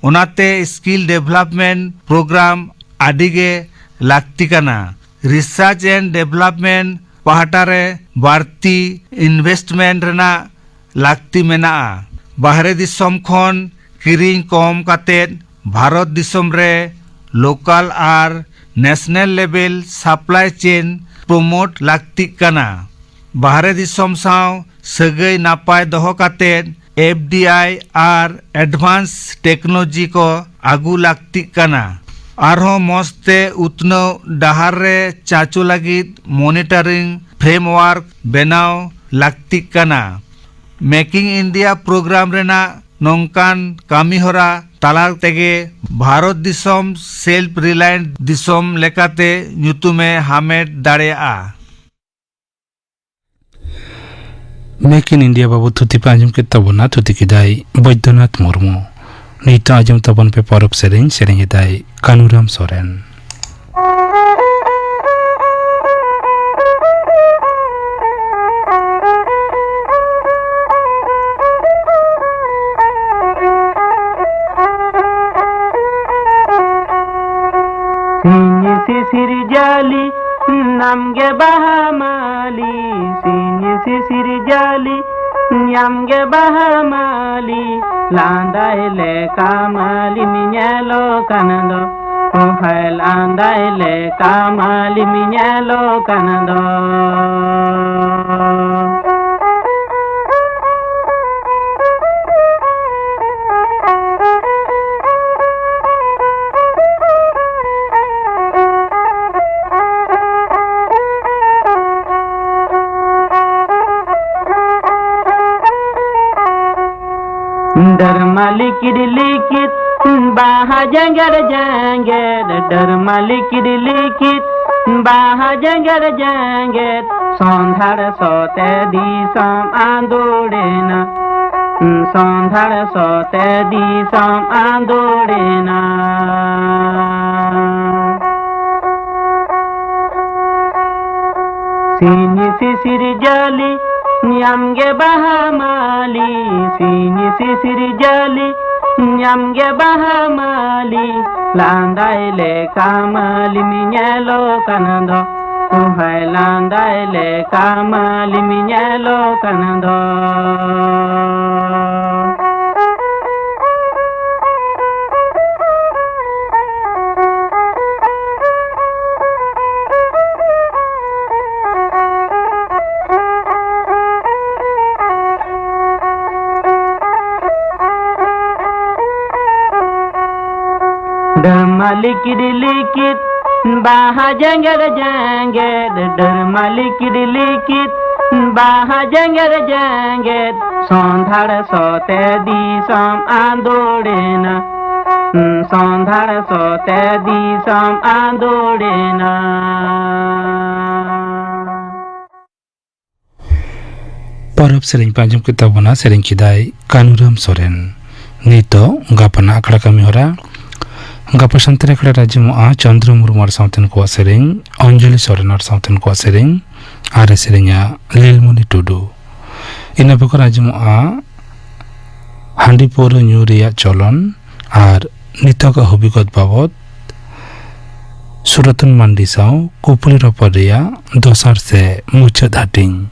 ᱚᱱᱟᱛᱮ ᱥᱠᱤᱞ ᱰᱮᱵᱷᱞᱚᱯᱢᱮᱱᱴ ᱯᱨᱳᱜᱨᱟᱢ ᱟᱹᱰᱤ ᱜᱮ ᱞᱟᱹᱠᱛᱤ ᱠᱟᱱᱟ᱾ ᱨᱤᱥᱟᱨᱪ ᱮᱱᱰ ᱰᱮᱵᱷᱞᱚᱯᱢᱮᱱᱴ ᱯᱟᱦᱴᱟ ᱨᱮ ᱵᱟᱹᱲᱛᱤ ᱤᱱᱵᱷᱮᱥᱴᱢᱮᱱᱴ ᱨᱮᱱᱟᱜ ᱞᱟᱹᱠᱛᱤ ᱢᱮᱱᱟᱜᱼᱟ᱾ ᱵᱟᱦᱨᱮ ᱫᱤᱥᱚᱢ ᱠᱷᱚᱱ ᱠᱤᱨᱤᱧ ᱠᱚᱢ ᱠᱟᱛᱮ ᱵᱷᱟᱨᱚᱛ ᱫᱤᱥᱚᱢ ᱨᱮ ᱞᱳᱠᱟᱞ ᱟᱨ ᱱᱮᱥᱱᱟᱞ ᱞᱮᱵᱮᱞ ᱥᱟᱯᱞᱟᱭ ᱪᱮᱱ ᱯᱨᱳᱢᱳᱴ ᱞᱟᱹᱠᱛᱤᱜ ᱠᱟᱱᱟ᱾ ᱵᱟᱦᱨᱮ ᱫᱤᱥᱚᱢ ᱥᱟᱶ ᱥᱟᱹᱜᱟᱹᱭ ᱱᱟᱯᱟᱭ ᱫᱚᱦᱚ ᱠᱟᱛᱮ ᱮᱯᱷ ᱰᱤ ᱟᱭ ᱟᱨ ᱮᱰᱵᱷᱟᱱᱥ ᱴᱮᱠᱱᱳᱞᱚᱡᱤ ᱠᱚ ᱟᱹᱜᱩ ᱞᱟᱹᱠᱛᱤᱜ ᱠᱟᱱᱟ᱾ ᱟᱨᱦᱚᱸ ᱢᱚᱸᱡᱽ ᱛᱮ ᱩᱛᱱᱟᱹᱣ ᱰᱟᱦᱟᱨ ᱨᱮ ᱪᱟᱪᱳ ᱞᱟᱹᱜᱤᱫ ᱢᱚᱱᱤᱴᱚᱨᱤᱝ ᱯᱷᱨᱮᱢᱣᱟᱨᱠ ᱵᱮᱱᱟᱣ ᱞᱟᱹᱠᱛᱤᱜ ᱠᱟᱱᱟ᱾ ᱢᱮᱠᱤᱝ ᱤᱱᱰᱤᱭᱟ ᱯᱨᱳᱜᱨᱟᱢ ᱨᱮᱱᱟᱜ ᱱᱚᱝᱠᱟᱱ ᱠᱟᱹᱢᱤᱦᱚᱨᱟ ᱛᱟᱞᱟ ᱛᱮᱜᱮ ᱵᱷᱟᱨᱚᱛ ᱫᱤᱥᱚᱢ ᱥᱮᱞᱯ ᱨᱤᱞᱟᱭᱮᱱᱴ ᱫᱤᱥᱚᱢ ᱞᱮᱠᱟᱛᱮ ᱧᱩᱛᱩᱢᱮ ᱦᱟᱢᱮᱴ ᱫᱟᱲᱮᱭᱟᱜᱼᱟ᱾ ᱢᱮᱠ ᱤᱱ ᱤᱱᱰᱤᱭᱟ ᱵᱟᱵᱚᱫ ᱛᱷᱩᱛᱤ ᱯᱮ ᱟᱸᱡᱚᱢ ᱠᱮᱫ ᱛᱟᱵᱚᱱᱟ, ᱛᱷᱩᱛᱤ ᱠᱮᱫᱟᱭ ᱵᱳᱭᱫᱚᱱᱟᱛᱷ ᱢᱩᱨᱢᱩ᱾ ᱱᱤᱛᱚᱜ ᱟᱸᱡᱚᱢ ᱛᱟᱵᱚᱱ ᱯᱮ ᱯᱚᱨᱚᱵᱽ ᱥᱮᱨᱮᱧ, ᱥᱮᱨᱮᱧ ᱮᱫᱟᱭ ᱠᱟᱹᱱᱩᱨᱟᱢ ᱥᱚᱨᱮᱱ᱾ ᱥᱤᱧ ᱥᱤᱥᱤᱨ ᱡᱟᱹᱞᱤ ᱱᱟᱢ ᱜᱮ ᱵᱟᱦᱟ ᱢᱟᱹᱞᱤ, ᱥᱤᱧ ᱥᱤᱥᱤᱨ ᱡᱟᱹᱞᱤ ᱱᱟᱢ ᱜᱮ ᱵᱟᱦᱟ ᱢᱟᱹᱞᱤ, ᱞᱟᱸᱫᱟᱭ ᱞᱮᱠᱟ ᱢᱟᱹᱞᱤᱢ ᱧᱮᱞᱚᱜ ᱠᱟᱱ ᱫᱚ, ᱦᱟᱭ ᱞᱟᱸᱫᱟᱭ ᱞᱮᱠᱟ ᱢᱟᱹᱞᱤᱢ ᱧᱮᱞᱚᱜ ᱠᱟᱱ ᱫᱚ᱾ ᱰᱟᱹᱨᱢᱟ ᱞᱤᱠᱤᱫ ᱞᱤᱠᱤᱫ ᱵᱟᱦᱟ ᱡᱮᱸᱜᱮᱫ ᱡᱮᱸᱜᱮᱫ, ᱰᱟᱹᱨᱢᱟ ᱞᱤᱠᱤᱫ ᱞᱤᱠᱤᱫ ᱵᱟᱦᱟ ᱡᱮᱸᱜᱮᱫ ᱡᱮᱸᱜᱮᱫ, ᱥᱚᱸᱫᱷᱟᱲ ᱥᱚᱛᱮ ᱫᱤᱥᱚᱢ ᱟᱸᱫᱳᱲᱮᱱᱟ, ᱥᱚᱸᱫᱷᱟᱲ ᱥᱚᱛᱮ ᱫᱤᱥᱚᱢ ᱟᱸᱫᱳᱲᱮᱱᱟ᱾ ᱥᱤᱧ ᱥᱤᱥᱤᱨ ᱡᱟᱹᱞᱤ ᱧᱟᱢ ᱜᱮ ᱵᱟᱦᱟ ᱢᱟᱹᱞᱤ, ᱥᱤᱧ ᱥᱤᱥᱤᱨ ᱡᱟᱹᱞᱤ ᱧᱟᱢ ᱜᱮ ᱵᱟᱦᱟ ᱢᱟᱹᱞᱤ, ᱞᱟᱸᱫᱟᱭ ᱞᱮᱠᱟ ᱢᱟᱹᱞᱤᱢ ᱧᱮᱞᱚᱜ ᱠᱟᱱ ᱫᱚ, ᱩᱦᱟᱭ ᱞᱟᱸᱫᱟᱭ ᱞᱮᱠᱟ ᱢᱟᱹᱞᱤᱢ ᱧᱮᱞᱚᱜ ᱠᱟᱱ ᱫᱚ᱾ ᱰᱟᱹᱨᱢᱟ ᱞᱤᱠᱤᱰ ᱞᱤᱠᱤᱰ, ᱵᱟᱦᱟ ᱡᱮᱸᱜᱮᱫ ᱡᱮᱸᱜᱮᱫ, ᱰᱟᱹᱨᱢᱟ ᱞᱤᱠᱤᱰ ᱞᱤᱠᱤᱰ, ᱵᱟᱦᱟ ᱡᱮᱸᱜᱮᱫ ᱡᱮᱸᱜᱮᱫ, ᱥᱚᱸᱫᱷᱟᱲ ᱥᱚᱛᱮ ᱫᱤᱥᱚᱢ ᱟᱸᱫᱳᱲᱮᱱᱟ, ᱥᱚᱸᱫᱷᱟᱲ ᱥᱚᱛᱮ ᱫᱤᱥᱚᱢ ᱟᱸᱫᱳᱲᱮᱱᱟ᱾ ᱯᱚᱨᱚᱵᱽ ᱥᱮᱨᱮᱧ ᱯᱮ ᱟᱸᱡᱚᱢ ᱠᱮᱫ ᱛᱟᱵᱚᱱᱟ, ᱥᱮᱨᱮᱧ ᱠᱮᱫᱟᱭ ᱠᱟᱹᱱᱩᱨᱟᱢ ᱥᱚᱨᱮᱱ᱾ ᱱᱤᱛᱚᱜ ᱜᱟᱯᱟᱱᱟᱜ ᱟᱠᱷᱲᱟ ᱠᱟᱹᱢᱤ ᱦᱚᱨᱟ᱾ ᱜᱟᱯᱟ ᱥᱟᱱᱛᱟᱲ ᱟᱠᱷᱲᱟ ᱨᱮ ᱟᱸᱡᱚᱢᱚᱜᱼᱟ ᱪᱚᱱᱫᱨᱚ ᱢᱩᱨᱢᱩ ᱟᱨ ᱥᱟᱶᱛᱮᱱ ᱠᱚᱣᱟᱜ ᱥᱮᱨᱮᱧ, ᱚᱧᱡᱚᱞᱤ ᱥᱚᱨᱮᱱ ᱟᱨ ᱥᱟᱶᱛᱮᱱ ᱠᱚᱣᱟᱜ ᱥᱮᱨᱮᱧ, ᱟᱨ ᱮ ᱥᱮᱨᱮᱧᱟ ᱞᱤᱞᱢᱚᱱᱤ ᱴᱩᱰᱩ᱾ ᱤᱱᱟᱹ ᱵᱮᱜᱚᱨ ᱟᱸᱡᱚᱢᱚᱜᱼᱟ ᱦᱟᱺᱰᱤ ᱯᱟᱹᱣᱨᱟᱹ ᱧᱩ ᱨᱮᱭᱟᱜ ᱪᱚᱞᱚᱱ ᱟᱨ ᱱᱤᱛᱚᱜᱟᱜ ᱦᱚᱵᱤᱜᱚᱛ ᱵᱟᱵᱚᱛ, ᱥᱩᱨᱚᱛᱚᱱ ᱢᱟᱱᱰᱤ ᱥᱟᱶ ᱠᱩᱠᱞᱤ ᱨᱚᱯᱚᱲ ᱨᱮᱭᱟᱜ ᱫᱚᱥᱟᱨ ᱥᱮ ᱢᱩᱪᱟᱹᱫ ᱦᱟᱹᱴᱤᱧ᱾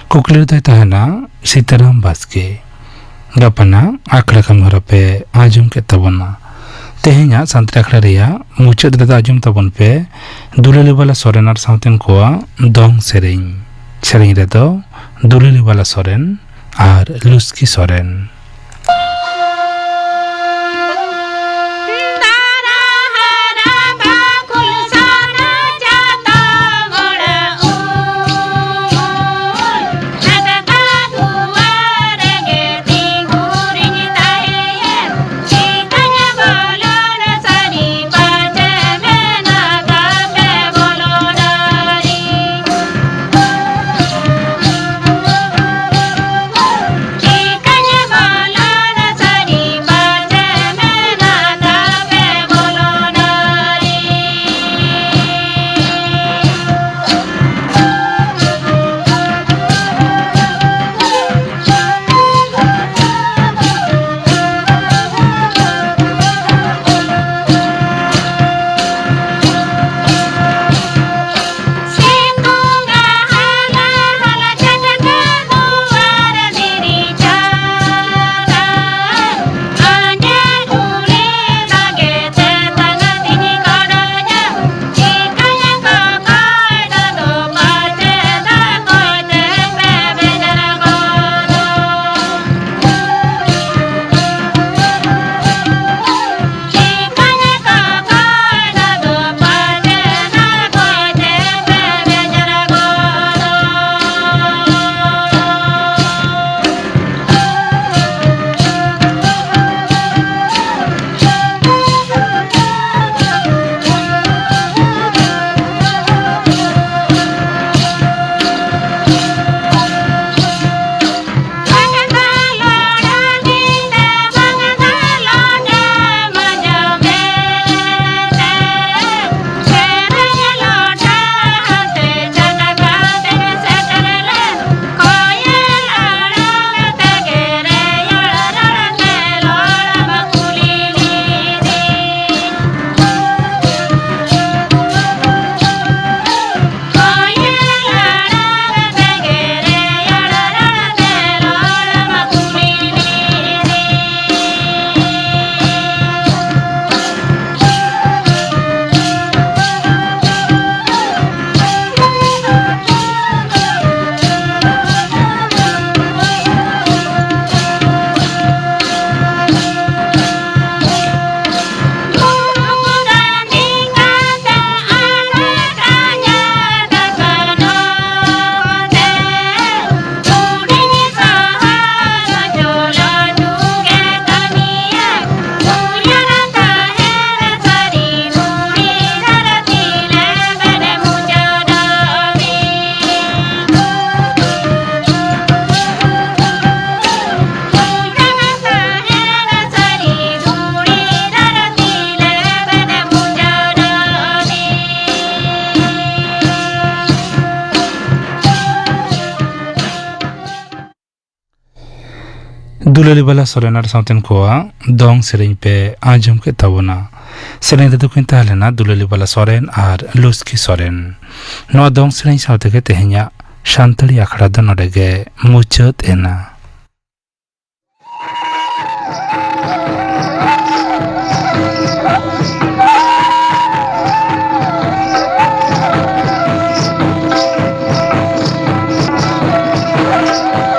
ᱠᱩᱠᱞᱤ ᱨᱮᱫᱚᱭ ᱛᱟᱦᱮᱱᱟ ᱥᱤᱛᱟᱨᱟᱢ ᱵᱟᱥᱠᱮ᱾ ᱜᱟᱯᱟᱱᱟᱜ ᱟᱠᱷᱲᱟ ᱠᱟᱹᱢᱤ ᱦᱚᱨᱟ ᱯᱮ ᱟᱸᱡᱚᱢ ᱠᱮᱫ ᱛᱟᱵᱚᱱᱟ᱾ ᱛᱮᱦᱮᱧᱟᱜ ᱥᱟᱱᱛᱟᱲ ᱟᱠᱷᱲᱟ ᱨᱮᱭᱟᱜ ᱢᱩᱪᱟᱹᱫ ᱨᱮᱫᱚ ᱟᱸᱡᱚᱢ ᱛᱟᱵᱚᱱ ᱯᱮ ᱫᱩᱞᱟᱹᱞᱤ ᱵᱟᱞᱟ ᱥᱚᱨᱮᱱ ᱟᱨ ᱥᱟᱶᱛᱮᱱ ᱠᱚᱣᱟᱜ ᱫᱚᱝ ᱥᱮᱨᱮᱧ᱾ ᱥᱮᱨᱮᱧ ᱨᱮᱫᱚ ᱫᱩᱞᱟᱹᱞᱤ ᱵᱟᱞᱟ ᱥᱚᱨᱮᱱ ᱟᱨ ᱞᱩᱥᱠᱤ ᱥᱚᱨᱮᱱ᱾ ᱫᱩᱞᱟᱹᱞᱤ ᱵᱟᱞᱟ ᱥᱚᱨᱮᱱ ᱟᱨ ᱥᱟᱶᱛᱮᱱ ᱠᱚᱣᱟᱜ ᱫᱚᱝ ᱥᱮᱨᱮᱧ ᱯᱮ ᱟᱸᱡᱚᱢ ᱠᱮᱫ ᱛᱟᱵᱚᱱᱟ᱾ ᱥᱮᱨᱮᱧ ᱨᱮᱫᱚ ᱠᱤᱱ ᱛᱟᱦᱮᱸ ᱞᱮᱱᱟ ᱫᱩᱞᱟᱹᱞᱤ ᱵᱟᱞᱟ ᱥᱚᱨᱮᱱ ᱟᱨ ᱞᱩᱥᱠᱤ ᱥᱚᱨᱮᱱ᱾ ᱱᱚᱣᱟ ᱫᱚᱝ ᱥᱮᱨᱮᱧ ᱥᱟᱶ ᱛᱮᱜᱮ ᱛᱮᱦᱮᱧᱟᱜ ᱥᱟᱱᱛᱟᱲᱤ ᱟᱠᱷᱲᱟ ᱫᱚ ᱱᱚᱰᱮ ᱜᱮ ᱢᱩᱪᱟᱹᱫ ᱮᱱᱟ᱾